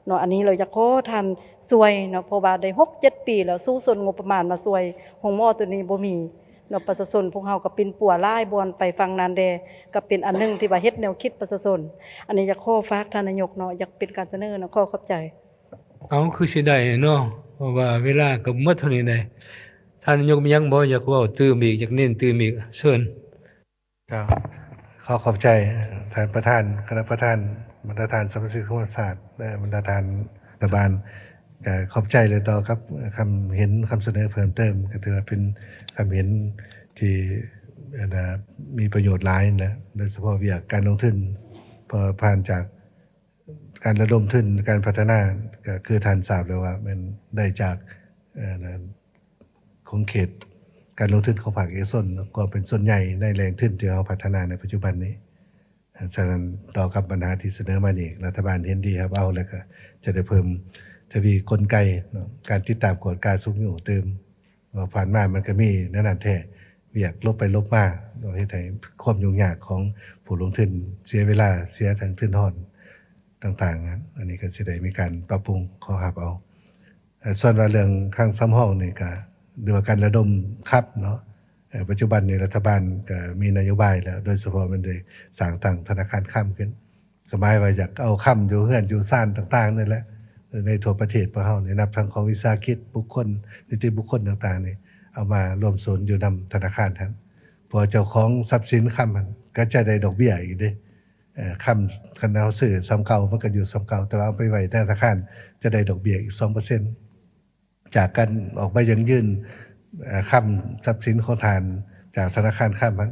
ເນາະ. ອັນນີ້ເຮົາຢາກຂໍທ່ານຊ່ວຍເນາະ ເພາະວ່າໄດ້ຫົກເຈັດປີແລ້ວ ສູ້ຊົນງົບປະມານມາຊ່ວຍໂຮງໝໍໂຕນີ້ບໍ່ມີເນາະ. ປະຊາຊົນພວກເຮົາກໍປິ່ນປົວຫຼາຍບ່ອນ ໄປຝັ່ງນານແດ່ ກໍເປັນອັນໜຶ່ງທີ່ວ່າເຮັດແນວຄິດປະຊາຊົນ. ອັນນີ້ຢາກຂໍຝາກທ່ານນາຍົກເນາະ ຢາກເປັນການສະເໜີເນາະ. ຂໍຂອບໃຈ. ເອົາ ຄືຊິໄດ້ເນາະ ເພາະວ່າເວລາກໍໝົດເທົ່ານີ້ແຫຼະ. ທ່ານນາຍົກມີຫຍັງບໍ່ ຢາກເວົ້າຕື່ມອີກ ຢາກເນັ້ນຕື່ມອີກ ເຊີນ. ເຈົ້າ ຂໍຂອບໃຈທ່ານປະທານ, ຄະນະປະທານ, ບັນດາທ່ານສະມາຊິກສະພາແຫ່ງຊາດ ແລະ ບັນດາທ່ານລັດຖະບານ. ກໍຂອບໃຈ ແລະ ຕໍ່ກັບຄຳເຫັນ, ຄຳສະເໜີເພີ່ມເຕີມ ກໍຖືວ່າເປັນຄຳເຫັນທີ່ ອັນນາ ມີປະໂຫຍດຫຼາຍນະ, ໂດຍສະເພາະວຽກການລົງທຶນ ເພາະຜ່ານຈາກ ການລະດົມທຶນການພັດທະນາ ກໍຄືທ່ານຊາບແລ້ວວ່າແມ່ນໄດ້ຈາກ ເອີ ຂົງເຂດການລົງທຶນຂອງພາກເອກະຊົນ ກໍເປັນສ່ວນໃຫຍ່ໃນແຫຼ່ງທຶນທີ່ເຮົາພັດທະນາໃນປັດຈຸບັນນີ້. ສະນັ້ນ ຕໍ່ກັບບັນຫາທີ່ສະເໜີມານີ້ ລັດຖະບານເຫັນດີຮັບເອົາ ແລ້ວກໍຈະໄດ້ເພີ່ມທະວີກົນໄກເນາະ ການຕິດຕາມກວດກາຊຸກຍູ້ຕື່ມ. ວ່າຜ່ານມາມັນກໍມີແນວນັ້ນແທ້ ວຽກຫຼົບໄປຫຼົບມາເນາະ ເຮັດໃຫ້ຄວາມຫຍຸ້ງຍາກຂອງຜູ້ລົງທຶນເສຍເວລາ ເສຍທັງທຶນຮອນຕ່າງໆ. ອັນນີ້ກໍຊິໄດ້ມີການປັບປຸງ ຂໍຮັບເອົາ. ເອີ ສ່ວນວ່າເລື່ອງຄັງສຳຮອງນີ້ກໍ ຫຼືວ່າການລະດົມຄັບເນາະ ເອີ ປັດຈຸບັນນີ້ລັດຖະບານກໍມີນະໂຍບາຍແລ້ວ ໂດຍສະເພາະແມ່ນໄດ້ສ້າງຕັ້ງທະນາຄານຄັງຂຶ້ນ. ກໍໝາຍວ່າຢາກເອົາຄຳຢູ່ເຮືອນຢູ່ຊານຕ່າງໆນີ້ແຫຼະ ໃນທົ່ວປະເທດພວກເຮົານີ້ ນັບທັງຂອງວິສາຫະກິດ, ບຸກຄົນ, ນິຕິບຸກຄົນຕ່າງໆນີ້ ເອົາມາລວມສູນຢູ່ນຳທະນາຄານຫັ້ນ ເພາະວ່າເຈົ້າຂອງຊັບສິນຄຳຫັ້ນກໍຈະໄດ້ດອກເບ້ຍອີກເດ້. ເອີ ຄຳ ຄັນເຮົາຊື້ສ່ຳເກົ່າ ມັນກໍຢູ່ສ່ຳເກົ່າ ແຕ່ວ່າເອົາໄປໄວ້ໃນທະນາຄານ ຈະໄດ້ດອກເບ້ຍອີກສອງເປີເຊັນ. ຈາກການອອກໃບຢັ້ງຢືນ ເອີ ຄຳຊັບສິນຂອງທ່ານຈາກທະນາຄານຄຳຫັ້ນ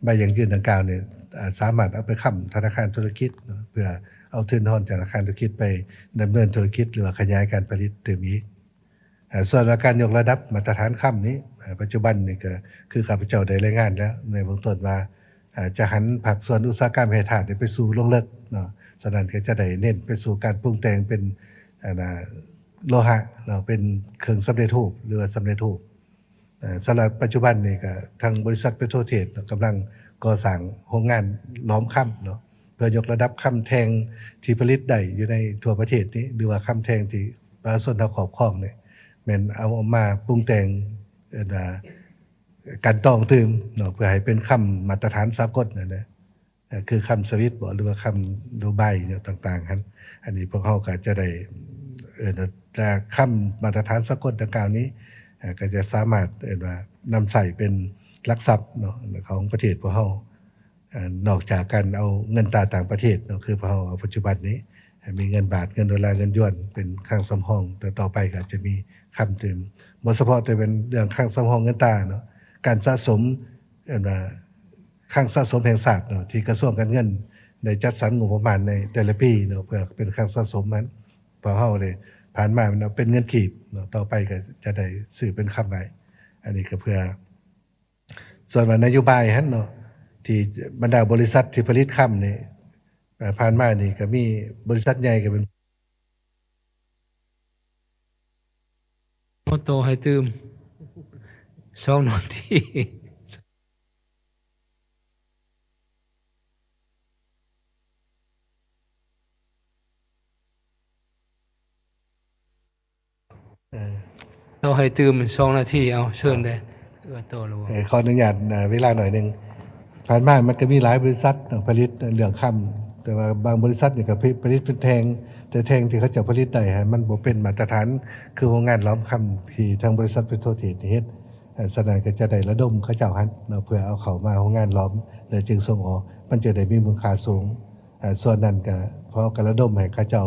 ໃບຢັ້ງຢືນດັ່ງກ່າວນີ້ ເອີ ສາມາດເອົາໄປຄ້ຳທະນາຄານທຸລະກິດເນາະ ເພື່ອເອົາທຶນຮອນຈາກທະນາຄານທຸລະກິດໄປດຳເນີນທຸລະກິດ ຫຼືວ່າຂະຫຍາຍການຜະລິດຕື່ມອີກ. ເອີ ສ່ວນວ່າການຍົກລະດັບມາດຕະຖານຄຳນີ້ ເອີ ປັດຈຸບັນນີ້ກໍຄືຂ້າພະເຈົ້າໄດ້ລາຍງານແລ້ວໃນເບື້ອງຕົ້ນວ່າ ເອີ ຈະຫັນພາກສ່ວນອຸດສາຫະກຳແຮ່ທາດໄປສູ່ລົງເລິກເນາະ. ສະນັ້ນກໍຈະໄດ້ເນັ້ນໄປສູ່ການປຸງແຕ່ງເປັນ ອັນນາ ໂລຫະເນາະ ເປັນເຄື່ອງສຳເລັດຮູບ ຫຼືວ່າສຳເລັດຮູບ. ເອີ ສຳລັບປັດຈຸບັນນີ້ກໍທາງບໍລິສັດເປໂຕຣເທກເນາະ ກຳລັງກໍ່ສ້າງໂຮງງານຫຼອມຄຳເນາະ ເພື່ອຍົກລະດັບຄຳແທ່ງທີ່ຜະລິດໄດ້ຢູ່ໃນທົ່ວປະເທດນີ້ ຫຼືວ່າຄຳແທ່ງທີ່ປະຊາຊົນເຮົາຄອບຄອງນີ້ ແມ່ນເອົາມາປຸງແຕ່ງ ເອີ້ນວ່າ ກັ່ນຕອງຕື່ມເນາະ ເພື່ອໃຫ້ເປັນຄຳມາດຕະຖານສາກົນນັ້ນແຫຼະ ເອີ ຄືຄຳສະວິດບໍ ຫຼືວ່າຄຳດູໄບເນາະ ຕ່າງໆຫັ້ນ. ອັນນີ້ພວກເຮົາກໍຈະໄດ້ ເອີ້ນວ່າ ແຕ່ຄຳມາດຕະຖານສາກົນດັ່ງກ່າວນີ້ ເອີ ກໍຈະສາມາດ ເອີ້ນວ່າ ນຳໃຊ້ເປັນຫຼັກຊັບເນາະ ຂອງປະເທດພວກເຮົາ. ນອກຈາກການເອົາເງິນຕາຕ່າງປະເທດເນາະ ຄືພວກເຮົາເອົາປັດຈຸບັນນີ້ ໃຫ້ມີເງິນບາດ ເງິນໂດລາ ເງິນຢວນ ເປັນຄັງສຳຮອງ ແຕ່ຕໍ່ໄປກໍອາດຈະມີຄຳຕື່ມ ບໍ່ສະເພາະແຕ່ເປັນເລື່ອງຄັງສຳຮອງເງິນຕາເນາະ ການສະສົມ ເອີ້ນວ່າຄັງສະສົມແຫ່ງຊາດເນາະ ທີ່ກະຊວງການເງິນໄດ້ຈັດສັນງົບປະມານໃນແຕ່ລະປີເນາະ ເພື່ອເປັນຄັງສະສົມຫັ້ນ ພວກເຮົາໄດ້ຜ່ານມາເນາະ ເປັນເງິນກີບເນາະ ຕໍ່ໄປກໍຈະໄດ້ຊື້ເປັນຄຳໄວ້ ອັນນີ້ກໍເພື່ອ ສ່ວນວ່ານະໂຍບາຍຫັ້ນເນາະ ທີ່ບັນດາບໍລິສັດທີ່ຜະລິດຄຳນີ້ ເອີ ຜ່ານມານີ້ກໍມີບໍລິສັດໃຫຍ່ກໍເປັນ ບໍ່ຕໍ່ໃຫ້ຕື່ມ ສອງນາທີ. ເອີ ຕໍ່ໃຫ້ຕື່ມສອງນາທີ ເອົາ ເຊີນແດ່ ເອີ ຕໍ່ແລ້ວບໍ່? ເອີ ຂໍອະນຸຍາດ ເອີ ເວລາໜ້ອຍໜຶ່ງ. ຜ່ານມາມັນກໍມີຫຼາຍບໍລິສັດເນາະ ຜະລິດເລື່ອງຄຳ ແຕ່ວ່າບາງບໍລິສັດນີ້ກໍຜະລິດເປັນແທ່ງ ແຕ່ແທ່ງທີ່ເຂົາເຈົ້າຜະລິດໄດ້ຫັ້ນ ມັນບໍ່ເປັນມາດຕະຖານ ຄືໂຮງງານຫຼອມຄຳທີ່ທາງບໍລິສັດເປໂຕຣເທຣດເຮັດ. ເອີ ສະນັ້ນກໍຈະໄດ້ລະດົມເຂົາເຈົ້າຫັ້ນເນາະ ເພື່ອເອົາເຂົ້າມາໂຮງງານຫຼອມ ແລ້ວຈຶ່ງສົ່ງອອກ ມັນຈະໄດ້ມີມູນຄ່າສູງ. ເອີ ສ່ວນນັ້ນກໍ ເຮົາກໍລະດົມໃຫ້ເຂົາເຈົ້າ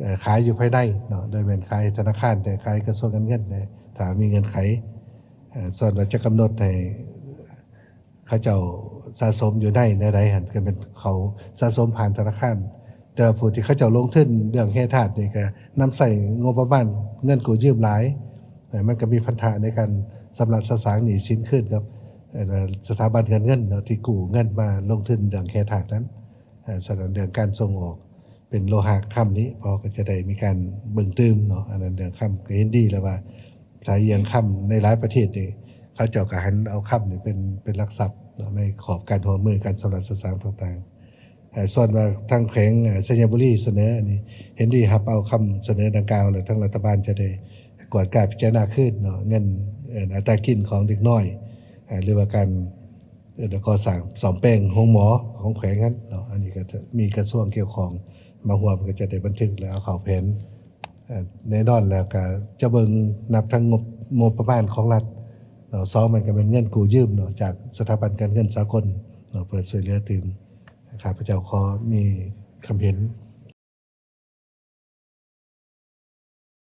ເອີ ຂາຍຢູ່ພາຍໃນເນາະ ໂດຍແມ່ນຂາຍໃຫ້ທະນາຄານແດ່ ຂາຍກະຊວງການເງິນແດ່ ຖ້າມີເງື່ອນໄຂ. ເອີ ສ່ວນວ່າຈະກຳນົດໃຫ້ເຂົາເຈົ້າສະສົມຢູ່ໃນແນວໃດຫັ້ນ ກໍແມ່ນເຂົາສະສົມຜ່ານທະນາຄານ ແຕ່ວ່າຜູ້ທີ່ເຂົາເຈົ້າລົງທຶນເລື່ອງແຮ່ທາດນີ້ ກໍນຳໃຊ້ງົບປະມານເງິນກູ້ຢືມຫຼາຍ ເອີ ມັນກໍມີພັນທະໃນການຊຳລະສະສາງໜີ້ສິນຄືນກັບ ເອີ ສະຖາບັນການເງິນເນາະ ທີ່ກູ້ເງິນມາລົງທຶນເລື່ອງແຮ່ທາດນັ້ນ. ເອີ ສະນັ້ນເລື່ອງການສົ່ງອອກເປັນໂລຫະຄຳນີ້ ພວກເຮົາກໍຈະໄດ້ມີການເບິ່ງຕື່ມເນາະ ອັນນັ້ນເລື່ອງຄຳກໍເຫັນດີແລ້ວວ່າ ຖ້າເລື່ອງຄຳໃນຫຼາຍປະເທດນີ້ ເຂົາເຈົ້າກໍຫັນເອົາຄຳນີ້ເປັນ ເປັນຫຼັກຊັບເນາະ ໃນຂອບການຮ່ວມມືການຊຳລະສະສາງຕ່າງໆ. ເອີ ສ່ວນວ່າທາງແຂວງ ເອີ ໄຊຍະບູລີສະເໜີອັນນີ້ ເຫັນດີຮັບເອົາຄຳສະເໜີດັ່ງກ່າວ ແລະ ທາງລັດຖະບານຈະໄດ້ກວດກາພິຈາລະນາຄືນເນາະ ເງິນ ເອີ ອັດຕາກິນຂອງເດັກນ້ອຍ ເອີ ຫຼືວ່າການ ເອີ ກໍ່ສ້າງສ້ອມແປງໂຮງໝໍຂອງແຂວງຫັ້ນເນາະ ອັນນີ້ກໍມີກະຊວງກ່ຽວຂ້ອງມາຮ່ວມ ກໍຈະໄດ້ບັນທຶກ ແລະ ເອົາເຂົ້າແຜນ. ເອີ ແນ່ນອນແລ້ວກໍຈະເບິ່ງນັບທັງງົບ ງົບປະມານຂອງລັດເນາະ ສອງ ມັນກໍແມ່ນເງິນກູ້ຢືມເນາະ ຈາກສະຖາບັນການເງິນສາກົນເນາະ ເພື່ອຊ່ວຍເຫຼືອຕື່ມ. ຂ້າພະເຈົ້າຂໍມີຄຳເຫັນ